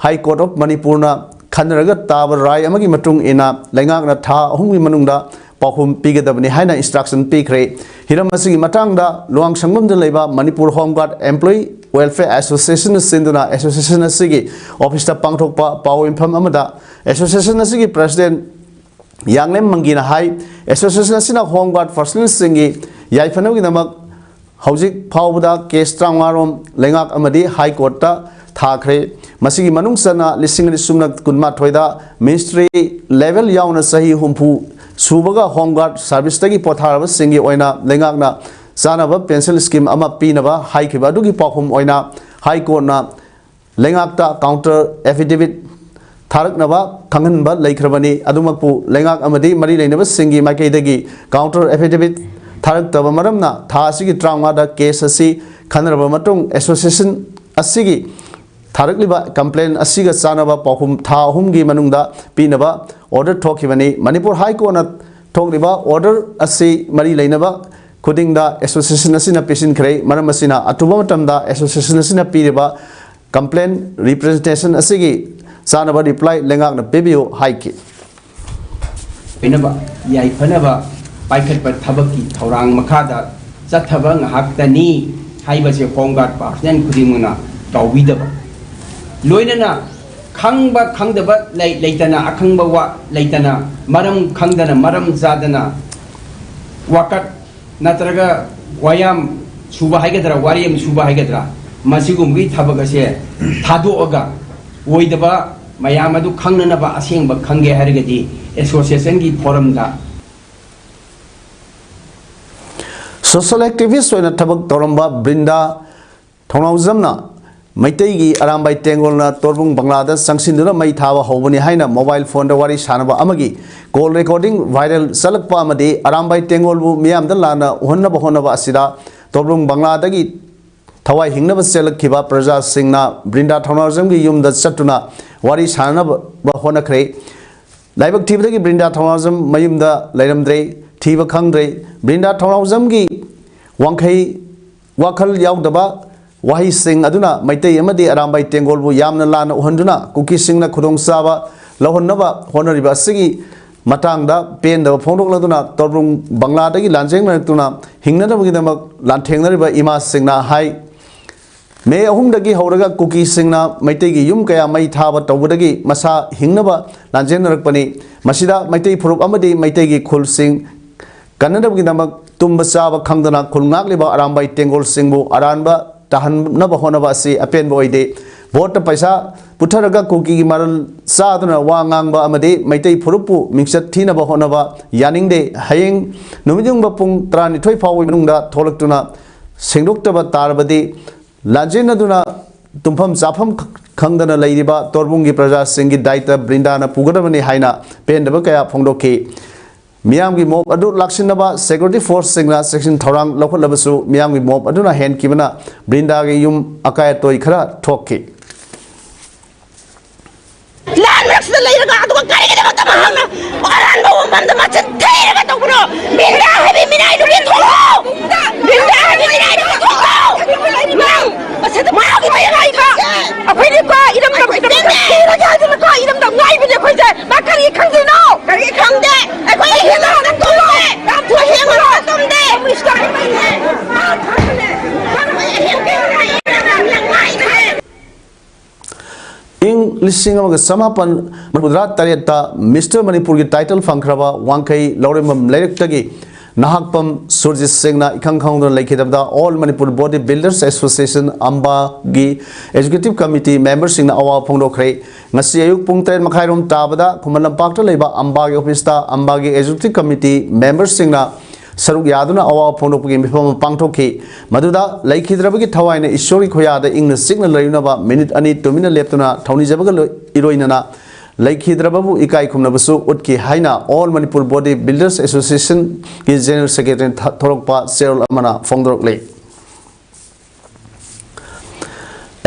ꯍꯥꯏ ꯀꯣꯔꯠ ꯑꯣꯐ ꯃꯅꯤꯄꯨꯔꯅ ꯈꯟꯅꯔꯒ ꯇꯥꯕ ꯔꯥꯏ ꯑꯃꯒꯤ ꯃꯇꯨꯡ ꯏꯟꯅ ꯂꯩꯉꯥꯛꯅ ꯊꯥ ꯑꯍꯨꯝꯒꯤ ꯃꯅꯨꯡꯗ ꯄꯥꯎꯈꯨꯝ ꯄꯤꯒꯗꯕꯅꯤ ꯍꯥꯏꯅ ꯏꯟꯁꯇ꯭ꯔꯛꯁꯟ ꯄꯤꯈ꯭ꯔꯦ꯫ ꯍꯤꯔꯝ ꯑꯁꯤꯒꯤ ꯃꯇꯥꯡꯗ ꯂꯨꯋꯥꯡꯁꯪꯕꯝꯗ ꯂꯩꯕ ꯃꯅꯤꯄꯨꯔ ꯍꯣꯝ ꯒꯥꯔꯗ ꯑꯦꯝꯄ꯭ꯂꯣꯌꯤ ꯋꯦꯜꯐꯤꯌꯥꯔ ꯑꯦꯁꯣꯁꯤꯌꯦꯁꯟꯅ ꯁꯤꯟꯗꯨꯅ ꯑꯦꯁꯣꯁꯤꯌꯦꯁꯟ ꯑꯁꯤꯒꯤ ꯑꯣꯐꯤꯁꯇ ꯄꯥꯡꯊꯣꯛꯄ ꯄꯥꯎ ꯏꯟꯐꯝ ꯑꯃꯗ ꯑꯦꯁꯣꯁꯤꯌꯦꯁꯟ ꯑꯁꯤꯒꯤ ꯄ꯭ꯔꯁꯤꯗꯦꯟ ꯌꯥꯡꯂꯦꯝ ꯃꯪꯒꯤꯅ ꯍꯥꯏ, ꯑꯦꯁꯣꯁꯤꯌꯦꯁꯟ ꯑꯁꯤꯅ ꯍꯣꯝ ꯒꯥꯔꯗ ꯄꯔꯁꯅꯦꯜꯁꯤꯡꯒꯤ ꯌꯥꯏꯐꯅꯕꯒꯤꯗꯃꯛ ꯍꯧꯖꯤꯛ ꯐꯥꯎꯕꯗ ꯀꯦꯁ ꯇꯔꯥꯃꯉꯥ ꯔꯣꯝ ꯂꯩꯉꯥꯛ ꯑꯃꯗꯤ ꯍꯥꯏ ꯀꯣꯔꯠꯇ ꯊꯥꯈ꯭ꯔꯦ꯫ ꯃꯁꯤꯒꯤ ꯃꯅꯨꯡ ꯆꯟꯅ ꯂꯤꯁꯤꯡ ꯑꯅꯤ ꯁꯨꯞꯅ ꯀꯨꯟꯃꯥꯊꯣꯏꯗ ꯃꯤꯅꯤꯁꯇ꯭ꯔꯤ ꯂꯦꯚꯦꯜ ꯌꯥꯎꯅ ꯆꯍꯤ ꯍꯨꯝꯐꯨ ꯁꯨꯕꯒ ꯍꯣꯝ ꯒꯥꯔꯗ ꯁꯥꯔꯚꯤꯁꯇꯒꯤ ꯄꯣꯊꯥꯔꯕꯁꯤꯡꯒꯤ ꯑꯣꯏꯅ ꯂꯩꯉꯥꯛꯅ ꯆꯥꯅꯕ ꯄꯦꯟꯁꯟ ꯁ꯭ꯀꯤꯝ ꯑꯃ ꯄꯤꯅꯕ ꯍꯥꯏꯈꯤꯕ ꯑꯗꯨꯒꯤ ꯄꯥꯎꯈꯨꯝ ꯑꯣꯏꯅ ꯍꯥꯏ ꯀꯣꯔꯠꯅ ꯂꯩꯉꯥꯛꯇ ꯀꯥꯎꯟꯇꯔ ꯑꯦꯐꯤꯗꯦꯚꯤꯠ ꯊꯥꯔꯛꯅꯕ ꯈꯪꯍꯟꯕ ꯂꯩꯈ꯭ꯔꯕꯅꯤ꯫ ꯑꯗꯨꯃꯛꯄꯨ ꯂꯩꯉꯥꯛ ꯑꯃꯗꯤ ꯃꯔꯤ ꯂꯩꯅꯕꯁꯤꯡꯒꯤ ꯃꯥꯏꯀꯩꯗꯒꯤ ꯀꯥꯎꯟꯇꯔ ꯑꯦꯐꯤꯗꯦꯚꯤꯠ ꯊꯥꯔꯛꯇꯕ ꯃꯔꯝꯅ ꯊꯥ ꯑꯁꯤꯒꯤ ꯇꯔꯥꯃꯉꯥꯗ ꯀꯦꯁ ꯑꯁꯤ ꯈꯟꯅꯔꯕ ꯃꯇꯨꯡ ꯑꯦꯁꯣꯁꯤꯌꯦꯁꯟ ꯑꯁꯤꯒꯤ ꯊꯥꯔꯛꯂꯤꯕ ꯀꯝꯄ꯭ꯂꯦꯟ ꯑꯁꯤꯒ ꯆꯥꯟꯅꯕ ꯄꯥꯎꯈꯨꯝ ꯊꯥ ꯑꯍꯨꯝꯒꯤ ꯃꯅꯨꯡꯗ ꯄꯤꯅꯕ ꯑꯣꯔꯗꯔ ꯊꯣꯛꯈꯤꯕꯅꯤ꯫ ꯃꯅꯤꯄꯨꯔ ꯍꯥꯏ ꯀꯣꯔꯠꯅ ꯊꯣꯛꯂꯤꯕ ꯑꯣꯔꯗꯔ ꯑꯁꯤ ꯃꯔꯤ ꯂꯩꯅꯕ ꯈꯨꯗꯤꯡꯗ ꯑꯦꯁꯣꯁꯤꯌꯦꯁꯟ ꯑꯁꯤꯅ ꯄꯤꯁꯤꯟꯈ꯭ꯔꯦ꯫ ꯃꯔꯝ ꯑꯁꯤꯅ ꯑꯊꯨꯕ ꯃꯇꯝꯗ ꯑꯦꯁꯣꯁꯤꯌꯦꯁꯟ ꯑꯁꯤꯅ ꯄꯤꯔꯤꯕ ꯀꯝꯄ꯭ꯂꯦꯟ ꯔꯤꯄ꯭ꯔꯖꯦꯟꯇꯦꯁꯟ ꯑꯁꯤꯒꯤ ꯆꯥꯅꯕ ꯔꯤꯄ꯭ꯂꯥꯏ ꯂꯩꯉꯥꯛꯅ ꯄꯤꯕꯤꯌꯨ ꯍꯥꯏꯈꯤ꯫ ꯑꯣꯏꯅꯕ ꯌꯥꯏꯐꯅꯕ ꯄꯥꯏꯈꯠꯄ ꯊꯕꯛꯀꯤ ꯊꯧꯔꯥꯡ ꯃꯈꯥꯗ ꯆꯠꯊꯕ ꯉꯥꯏꯍꯥꯛꯇꯅꯤ ꯍꯥꯏꯕꯁꯦ ꯍꯣꯝ ꯒꯥꯔꯗ ꯄꯥꯔꯁꯅꯦꯜ ꯈꯨꯗꯤꯡꯃꯛꯅ ꯀꯥꯎꯕꯤꯗꯕ, ꯂꯣꯏꯅꯅ ꯈꯪꯕ ꯈꯪꯗꯕ ꯂꯩ-, ꯂꯩꯇꯅ, ꯑꯈꯪꯕ ꯋꯥ ꯂꯩꯇꯅ, ꯃꯔꯝ ꯈꯪꯗꯅ ꯃꯔꯝ ꯆꯥꯗꯅ ꯋꯥꯀꯠ ꯅꯠꯇ꯭ꯔꯒ ꯋꯥꯌꯥꯝ ꯁꯨꯕ ꯍꯥꯏꯒꯗ꯭ꯔꯥ, ꯋꯥꯔꯦꯝ ꯁꯨꯕ ꯍꯥꯏꯒꯗ꯭ꯔꯥ, ꯃꯁꯤꯒꯨꯝꯕꯒꯤ ꯊꯕꯛ ꯑꯁꯦ ꯊꯥꯗꯣꯛꯑꯒ ꯑꯣꯏꯗꯕ ꯃꯌꯥꯝ ꯑꯗꯨ ꯈꯪꯅꯅꯕ, ꯑꯁꯦꯡꯕ ꯈꯪꯒꯦ ꯍꯥꯏꯔꯒꯗꯤ ꯑꯦꯁꯣꯁꯤꯌꯦꯁꯟꯒꯤ ꯐꯣꯔꯝꯗ꯫ ꯁꯣꯁꯤꯌꯦꯜ ꯑꯦꯛꯇꯤꯚꯤꯁ ꯑꯣꯏꯅ ꯊꯕꯛ ꯇꯧꯔꯝꯕ ꯕ꯭ꯔꯤꯟꯗꯥ ꯊꯧꯅꯥꯎꯖꯝꯅ ꯃꯩꯇꯩꯒꯤ ꯑꯔꯥꯝꯕꯥꯏ ꯇꯦꯡꯒꯣꯜꯅ ꯇꯣꯔꯕꯨꯡ ꯕꯪꯂꯥꯗ ꯆꯪꯁꯤꯟꯗꯨꯅ ꯃꯩ ꯊꯥꯕ ꯍꯧꯕꯅꯤ ꯍꯥꯏꯅ ꯃꯣꯕꯥꯏꯜ ꯐꯣꯟꯗ ꯋꯥꯔꯤ ꯁꯥꯟꯅꯕ ꯑꯃꯒꯤ ꯀꯣꯜ ꯔꯦꯀꯣꯔꯗꯤꯡ ꯚꯥꯏꯔꯦꯜ ꯆꯠꯂꯛꯄ ꯑꯃꯗꯤ ꯑꯔꯥꯝꯕꯥꯏ ꯇꯦꯡꯒꯣꯜꯕꯨ ꯃꯤꯌꯥꯝꯗ ꯂꯥꯟꯅ ꯎꯍꯟꯅꯕ ꯍꯣꯠꯅꯕ ꯑꯁꯤꯗ ꯇꯣꯔꯕꯨꯡ ꯕꯪꯂꯥꯗꯒꯤ ꯊꯋꯥꯏ ꯍꯤꯡꯅꯕ ꯆꯦꯜꯂꯛꯈꯤꯕ ꯄ꯭ꯔꯖꯥꯁꯤꯡꯅ ꯕ꯭ꯔꯤꯟꯗꯥ ꯊꯧꯅꯥꯎꯖꯝꯒꯤ ꯌꯨꯝꯗ ꯆꯠꯇꯨꯅ ꯋꯥꯔꯤ ꯁꯥꯟꯅꯅꯕ ꯍꯣꯠꯅꯈ꯭ꯔꯦ꯫ ꯂꯥꯏꯕꯛ ꯊꯤꯕꯗꯒꯤ ꯕ꯭ꯔꯤꯟꯗꯥ ꯊꯧꯅꯥꯎꯖꯝ ꯃꯌꯨꯝꯗ ꯂꯩꯔꯝꯗ꯭ꯔꯦ, ꯊꯤꯕ ꯈꯪꯗ꯭ꯔꯦ꯫ ꯕ꯭ꯔꯤꯟꯗꯥ ꯊꯧꯅꯥꯎꯖꯝꯒꯤ ꯋꯥꯡꯈꯩ ꯋꯥꯈꯜ ꯌꯥꯎꯗꯕ ꯋꯥꯍꯩꯁꯤꯡ ꯑꯗꯨꯅ ꯃꯩꯇꯩ ꯑꯃꯗꯤ ꯑꯔꯥꯝꯕꯥꯏ ꯇꯦꯡꯒꯣꯜꯕꯨ ꯌꯥꯝꯅ ꯂꯥꯟꯅ ꯎꯍꯟꯗꯨꯅ ꯀꯨꯀꯤꯁꯤꯡꯅ ꯈꯨꯗꯣꯡꯆꯥꯕ ꯂꯧꯍꯟꯅꯕ ꯍꯣꯠꯅꯔꯤꯕ ꯑꯁꯤꯒꯤ ꯃꯇꯥꯡꯗ ꯄꯦꯟꯗꯕ ꯐꯣꯡꯗꯣꯛꯂꯗꯨꯅ ꯇꯣꯔꯕꯨꯡ ꯕꯪꯂꯥꯗꯒꯤ ꯂꯥꯟꯖꯦꯡꯅꯔꯛꯇꯨꯅ ꯍꯤꯡꯅꯅꯕꯒꯤꯗꯃꯛ ꯂꯥꯟꯊꯦꯡꯅꯔꯤꯕ ꯏꯃꯥꯁꯤꯡꯅ ꯍꯥꯏ꯫ ꯃꯦ ꯑꯍꯨꯝꯗꯒꯤ ꯍꯧꯔꯒ ꯀꯨꯀꯤꯁꯤꯡꯅ ꯃꯩꯇꯩꯒꯤ ꯌꯨꯝ ꯀꯌꯥ ꯃꯩ ꯊꯥꯕ ꯇꯧꯕꯗꯒꯤ ꯃꯁꯥ ꯍꯤꯡꯅꯕ ꯂꯥꯟꯖꯦꯟꯅꯔꯛꯄꯅꯤ꯫ ꯃꯁꯤꯗ ꯃꯩꯇꯩ ꯐꯨꯔꯨꯞ ꯑꯃꯗꯤ ꯃꯩꯇꯩꯒꯤ ꯈꯨꯜꯁꯤꯡ ꯀꯟꯅꯅꯕꯒꯤꯗꯃꯛ ꯇꯨꯝꯕ ꯆꯥꯕ ꯈꯪꯗꯅ ꯈꯨꯜ ꯉꯥꯛꯂꯤꯕ ꯑꯔꯥꯝꯕꯥꯏ ꯇꯦꯡꯒꯣꯜꯁꯤꯡꯕꯨ ꯑꯔꯥꯟꯕ ꯇꯥꯍꯟꯅꯕ ꯍꯣꯠꯅꯕ ꯑꯁꯤ ꯑꯄꯦꯟꯕ ꯑꯣꯏꯗꯦ꯫ ꯚꯣꯠꯇ ꯄꯩꯁꯥ ꯄꯨꯊꯔꯒ ꯀꯨꯀꯤꯒꯤ ꯃꯔꯜ ꯆꯥꯗꯨꯅ ꯋꯥ ꯉꯥꯡꯕ ꯑꯃꯗꯤ ꯃꯩꯇꯩ ꯐꯨꯔꯨꯞꯄꯨ ꯃꯤꯡꯆꯠ ꯊꯤꯅꯕ ꯍꯣꯠꯅꯕ ꯌꯥꯅꯤꯡꯗꯦ꯫ ꯍꯌꯦꯡ ꯅꯨꯃꯤꯠ ꯌꯨꯡꯕ ꯄꯨꯡ ꯇꯔꯥꯅꯤꯊꯣꯏ ꯐꯥꯎꯕꯒꯤ ꯃꯅꯨꯡꯗ ꯊꯣꯛꯂꯛꯇꯨꯅ ꯁꯦꯡꯗꯣꯛꯇꯕ ꯇꯥꯔꯕꯗꯤ ꯂꯥꯟꯖꯦꯟꯅꯗꯨꯅ ꯇꯨꯝꯐꯝ ꯆꯥꯐꯝ ꯈꯪꯗꯅ ꯂꯩꯔꯤꯕ ꯇꯣꯔꯕꯨꯡꯒꯤ ꯄ꯭ꯔꯖꯥꯁꯤꯡꯒꯤ ꯗꯥꯏꯇ ꯕ꯭ꯔꯤꯟꯗꯥꯅ ꯄꯨꯒꯗꯕꯅꯤ ꯍꯥꯏꯅ ꯄꯦꯟꯗꯕ ꯀꯌꯥ ꯐꯣꯡꯗꯣꯛꯈꯤ꯫ ꯃꯤꯌꯥꯝꯒꯤ ꯃꯣꯞ ꯑꯗꯨ ꯂꯥꯛꯁꯤꯟꯅꯕ ꯁꯦꯀ꯭ꯌꯨꯔꯤꯇꯤ ꯐꯣꯔꯁꯁꯤꯡꯅ ꯆꯦꯛꯁꯤꯟ ꯊꯧꯔꯥꯡ ꯂꯧꯈꯠꯂꯕꯁꯨ ꯃꯤꯌꯥꯝꯒꯤ ꯃꯣꯞ ꯑꯗꯨꯅ ꯍꯦꯟꯈꯤꯕꯅ ꯕ꯭ꯔꯤꯟꯗꯥꯒꯤ ꯌꯨꯝ ꯑꯀꯥꯏ ꯑꯇꯣꯏ ꯈꯔ ꯊꯣꯛꯈꯤ꯫ ꯂꯥꯟ ꯃꯔꯛꯁꯤꯗ ꯂꯩꯔꯒ ꯑꯗꯨꯒ ꯀꯔꯤꯒꯤꯗꯃꯛꯇ ꯃꯍꯥꯛꯅ ꯑꯔꯥꯟꯕ ꯋꯥꯐꯝꯗ ꯃꯆꯤꯟ ꯊꯤꯔꯒ ꯇꯧꯕꯅꯣ? ꯕꯤꯟꯗꯥ ꯍꯥꯏꯕꯤ ꯃꯤꯅꯥꯏꯗꯨ ꯂꯦꯟꯊꯣꯛꯑꯣ! ꯕꯤꯟꯗꯥ ꯍꯥꯏꯕꯤ ꯃꯤꯅꯥꯏꯗꯨ ꯂꯦꯟꯊꯣꯛꯑꯣ! ꯅꯪ ꯃꯁꯤꯗ ꯃꯥꯒꯤ ꯃꯌꯥꯝ ꯍꯥꯏꯕ ꯑꯩꯈꯣꯏꯗꯤꯀꯣ ꯏꯔꯝꯗꯝ ꯈꯤꯇꯪ ꯊꯤꯔꯒꯦ ꯍꯥꯏꯗꯅꯀꯣ ꯏꯔꯝꯗꯝ ꯉꯥꯏꯕꯅꯦ ꯑꯩꯈꯣꯏꯁꯦ꯫ ꯃꯥ ꯀꯔꯤ ꯈꯪꯗꯣꯏꯅꯣ? ꯀꯔꯤ ꯈꯪꯗꯦ? ꯑꯩꯈꯣꯏ ꯑꯍꯦꯟꯕ ꯇꯨꯝꯗꯦ! ꯑꯍꯦꯟꯕ ꯇꯨꯝꯗꯦ! ꯏꯪ ꯂꯤꯁꯤꯡ ꯑꯃꯒ ꯆꯃꯥꯄꯟ ꯃꯔꯤꯐꯨꯇꯔꯥ ꯇꯔꯦꯠꯇ ꯃꯤꯁꯇꯔ ꯃꯅꯤꯄꯨꯔꯒꯤ ꯇꯥꯏꯇꯜ ꯐꯪꯈ꯭ꯔꯕ ꯋꯥꯡꯈꯩ ꯂꯧꯔꯦꯝꯕꯝ ꯂꯩꯔꯛꯇꯒꯤ ꯅꯍꯥꯛꯄꯝ ꯁꯨꯔꯖꯤꯠ ꯁꯤꯡꯅ ꯏꯈꯪ ꯈꯪꯍꯧꯗꯅ ꯂꯩꯈꯤꯗꯕꯗ All Manipur Body Builders Association ꯑꯝꯕꯥꯒꯤ Executive Committee memberꯁꯤꯡꯅ ꯑꯋꯥꯕ ꯐꯣꯡꯗꯣꯛꯈ꯭ꯔꯦ꯫ ꯉꯁꯤ ꯑꯌꯨꯛ ꯄꯨꯡ ꯇꯔꯦꯠ ꯃꯈꯥꯏꯔꯣꯝ ꯇꯥꯕꯗ ꯈꯨꯃꯟ ꯂꯝꯄꯥꯛꯇ ꯂꯩꯕ ꯑꯝꯕꯥꯒꯤ officeꯇ ꯑꯝꯕꯥꯒꯤ Executive Committee memberꯁꯤꯡꯅ ꯁꯔꯨꯛ ꯌꯥꯗꯨꯅ ꯑꯋꯥꯕ ꯐꯣꯡꯗꯣꯛꯄꯒꯤ ꯃꯤꯐꯝ ꯑꯃ ꯄꯥꯡꯊꯣꯛꯈꯤ꯫ ꯃꯗꯨꯗ ꯂꯩꯈꯤꯗ꯭ꯔꯕꯒꯤ ꯊꯋꯥꯏꯅ ꯏꯁꯣꯔꯒꯤ ꯈꯨꯌꯥꯗ ꯏꯪꯅ ꯆꯤꯛꯅ ꯂꯩꯔꯨꯅꯕ ꯃꯤꯅꯤꯠ ꯑꯅꯤ ꯇꯨꯃꯤꯟꯅ ꯂꯦꯞꯇꯨꯅ ꯊꯧꯅꯤꯖꯕꯒ ꯂꯣꯏ-, ꯏꯔꯣꯏꯅꯅ ꯂꯩꯈꯤꯗ꯭ꯔꯕꯕꯨ ꯏꯀꯥꯏ ꯈꯨꯝꯅꯕꯁꯨ ꯎꯠꯈꯤ ꯍꯥꯏꯅ All Manipur Body Builders Associationꯒꯤ General Secretary ꯊ-, ꯊꯣꯔꯛꯄ ꯆꯦꯔꯣꯜ ꯑꯃꯅ ꯐꯣꯡꯗꯣꯔꯛꯂꯤ꯫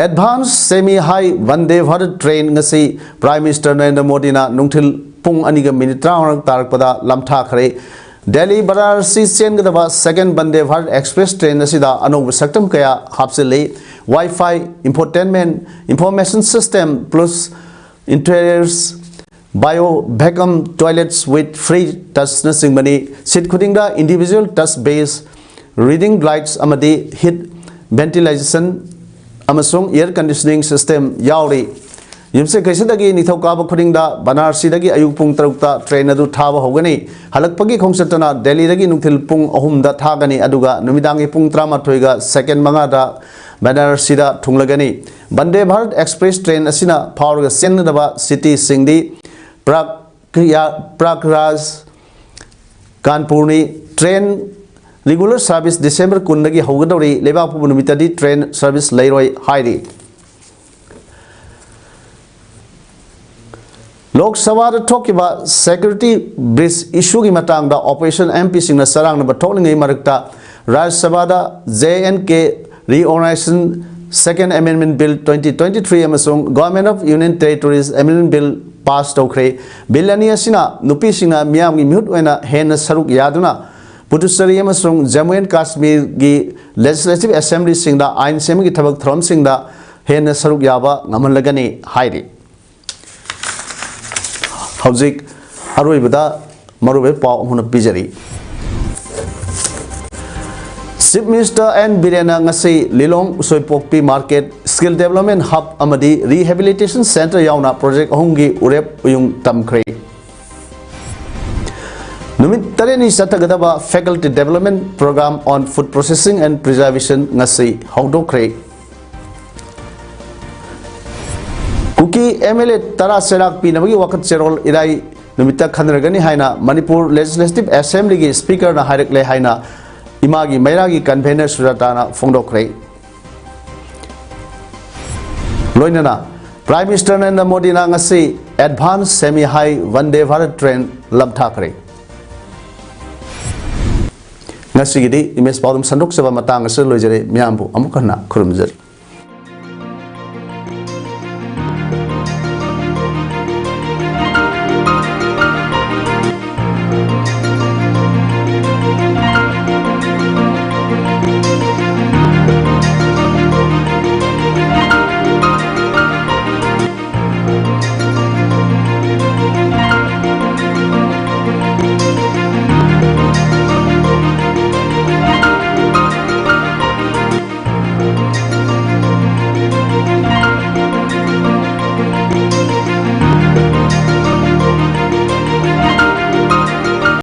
Advanced Semi High Vande Bharat train ꯉꯁꯤ Prime Minister ꯅꯔꯦꯟꯗ꯭ꯔ ꯃꯣꯗꯤꯅ ꯅꯨꯡꯊꯤꯜ ꯄꯨꯡ ꯑꯅꯤꯒ ꯃꯤꯅꯤꯠ ꯇꯔꯥꯃꯉꯥ ꯇꯥꯔꯛꯄꯗ ꯂꯝꯊꯥꯈ꯭ꯔꯦ꯫ ꯗꯦꯜꯂꯤ ꯕꯔꯥꯅꯥꯁꯤ ꯆꯦꯟꯒꯗꯕ second Vande Bharat Express train ꯑꯁꯤꯗ ꯑꯅꯧꯕ ꯁꯛꯇꯝ ꯀꯌꯥ ꯍꯥꯞꯆꯤꯜꯂꯤ꯫ Wi-Fi, infotainment, information system plus interiors, bio vacuum toilets with free touchꯅꯆꯤꯡꯕꯅꯤ꯫ Seat ꯈꯨꯗꯤꯡꯗ individual touch base reading lights ꯑꯃꯗꯤ heat ventilation ꯑꯃꯁꯨꯡ air conditioning system ꯌꯥꯎꯔꯤ꯫ ꯌꯨꯝꯁꯀꯩꯁꯗꯒꯤ ꯅꯤꯡꯊꯧꯀꯥꯕ ꯈꯨꯗꯤꯡꯗ ꯕꯅꯥꯔꯁꯤꯗꯒꯤ ꯑꯌꯨꯛ ꯄꯨꯡ ꯇꯔꯨꯛꯇ train ꯑꯗꯨ ꯊꯥꯕ ꯍꯧꯒꯅꯤ꯫ ꯍꯜꯂꯛꯄꯒꯤ ꯈꯣꯡꯆꯠꯇꯅ ꯗꯦꯜꯂꯤꯗꯒꯤ ꯅꯨꯡꯊꯤꯜ ꯄꯨꯡ ꯑꯍꯨꯝꯗ ꯊꯥꯒꯅꯤ, ꯑꯗꯨꯒ ꯅꯨꯃꯤꯗꯥꯡꯒꯤ ꯄꯨꯡ ꯇꯔꯥꯃꯥꯊꯣꯏꯒ second ꯃꯉꯥꯗ ꯕꯅꯥꯔꯁꯤꯗ ꯊꯨꯡꯂꯒꯅꯤ꯫ Vande Bharat Express train ꯑꯁꯤꯅ ꯐꯥꯎꯔꯒ ꯆꯦꯟꯒꯗꯕ cityꯁꯤꯡꯗꯤ Prague, ꯄ꯭ꯔꯥꯒ꯭ꯔꯥꯖ, ꯀꯥꯟꯄꯨꯔꯅꯤ꯫ Train regular service December ꯀꯨꯟꯗꯒꯤ ꯍꯧꯒꯗꯧꯔꯤ꯫ ꯂꯩꯕꯥꯛꯄꯣꯛꯄ ꯅꯨꯃꯤꯠꯇꯗꯤ train service ꯂꯩꯔꯣꯏ ꯍꯥꯏꯔꯤ꯫ ꯂꯣꯛ ꯁꯚꯥꯗ ꯊꯣꯛꯈꯤꯕ security breach issueꯒꯤ ꯃꯇꯥꯡꯗ opposition MPꯁꯤꯡꯅ ꯆꯔꯥꯡꯅꯕ ꯊꯣꯛꯂꯤꯉꯩ ꯃꯔꯛꯇ ꯔꯥꯖ꯭ꯌ ꯁꯚꯥꯗ J and K Reorganization Second Amendment Bill twenty twenty-three ꯑꯃꯁꯨꯡ Government of Union Territories Amendment Bill pass ꯇꯧꯈ꯭ꯔꯦ꯫ Bill ꯑꯅꯤ ꯑꯁꯤꯅ ꯅꯨꯄꯤꯁꯤꯡꯅ ꯃꯤꯌꯥꯝꯒꯤ ꯃꯤꯍꯨꯠ ꯑꯣꯏꯅ ꯍꯦꯟꯅ ꯁꯔꯨꯛ ꯌꯥꯗꯨꯅ ꯄꯨꯗꯨꯆꯦꯔꯤ ꯑꯃꯁꯨꯡ ꯖꯝꯃꯨ ꯑꯦꯟ ꯀꯥꯁꯃꯤꯔꯒꯤ Legislative Assemblyꯁꯤꯡꯗ ꯑꯥꯏꯟ ꯁꯦꯝꯕꯒꯤ ꯊꯕꯛ ꯊꯧꯔꯝꯁꯤꯡꯗ ꯍꯦꯟꯅ ꯁꯔꯨꯛ ꯌꯥꯕ ꯉꯝꯍꯜꯂꯒꯅꯤ ꯍꯥꯏꯔꯤ꯫ ꯍꯧꯖꯤꯛ ꯑꯔꯣꯏꯕꯗ ꯃꯔꯨꯑꯣꯏꯕ ꯄꯥꯎ ꯑꯃꯨꯛ ꯍꯟꯅ ꯄꯤꯖꯔꯤ꯫ Chief Minister N ꯕꯤꯔꯦꯟꯅ ꯉꯁꯤ ꯂꯤꯂꯣꯡ ꯎꯁꯣꯏꯄꯣꯛꯄꯤ market, skill development hub ꯑꯃꯗꯤ rehabilitation centre ꯌꯥꯎꯅ project ꯑꯍꯨꯝꯒꯤ ꯎꯔꯦꯞ ꯎꯌꯨꯡ ꯇꯝꯈ꯭ꯔꯦ꯫ ꯅꯨꯃꯤꯠ ꯇꯔꯦꯠꯅꯤ ꯆꯠꯊꯒꯗꯕ Faculty Development Program on Food Processing and Preservation ꯉꯁꯤ ꯍꯧꯗꯣꯛꯈ꯭ꯔꯦ꯫ ꯀꯨꯀꯤ MLA ꯇꯔꯥ ꯆꯩꯔꯥꯛ ꯄꯤꯅꯕꯒꯤ ꯋꯥꯈꯜ ꯆꯦꯔꯣꯜ ꯏꯔꯥꯏ ꯅꯨꯃꯤꯠꯇ ꯈꯟꯅꯔꯒꯅꯤ ꯍꯥꯏꯅ ꯃꯅꯤꯄꯨꯔ Legislative Assemblyꯒꯤ Speakerꯅ ꯍꯥꯏꯔꯛꯂꯦ ꯍꯥꯏꯅ ꯏꯃꯥꯒꯤ ꯃꯩꯔꯥꯒꯤ Convener ꯁꯨꯖꯥꯇꯥꯅ ꯐꯣꯡꯗꯣꯛꯈ꯭ꯔꯦ꯫ ꯂꯣꯏꯅꯅ Prime Minister ꯅꯔꯦꯟꯗ꯭ꯔ ꯃꯣꯗꯤꯅ ꯉꯁꯤ Advanced Semi High Vande Bharat Train ꯂꯝꯊꯥꯈ꯭ꯔꯦ꯫ ꯉꯁꯤꯒꯤꯗꯤ ꯏꯃꯦꯖ ꯄꯥꯎꯗꯝ ꯁꯟꯗꯣꯛꯆꯕ ꯃꯇꯥꯡ ꯑꯁꯤꯗ ꯂꯣꯏꯖꯔꯦ꯫ ꯃꯤꯌꯥꯝꯕꯨ ꯑꯃꯨꯛ ꯍꯟꯅ ꯈꯨꯔꯨꯝꯖꯔꯤ꯫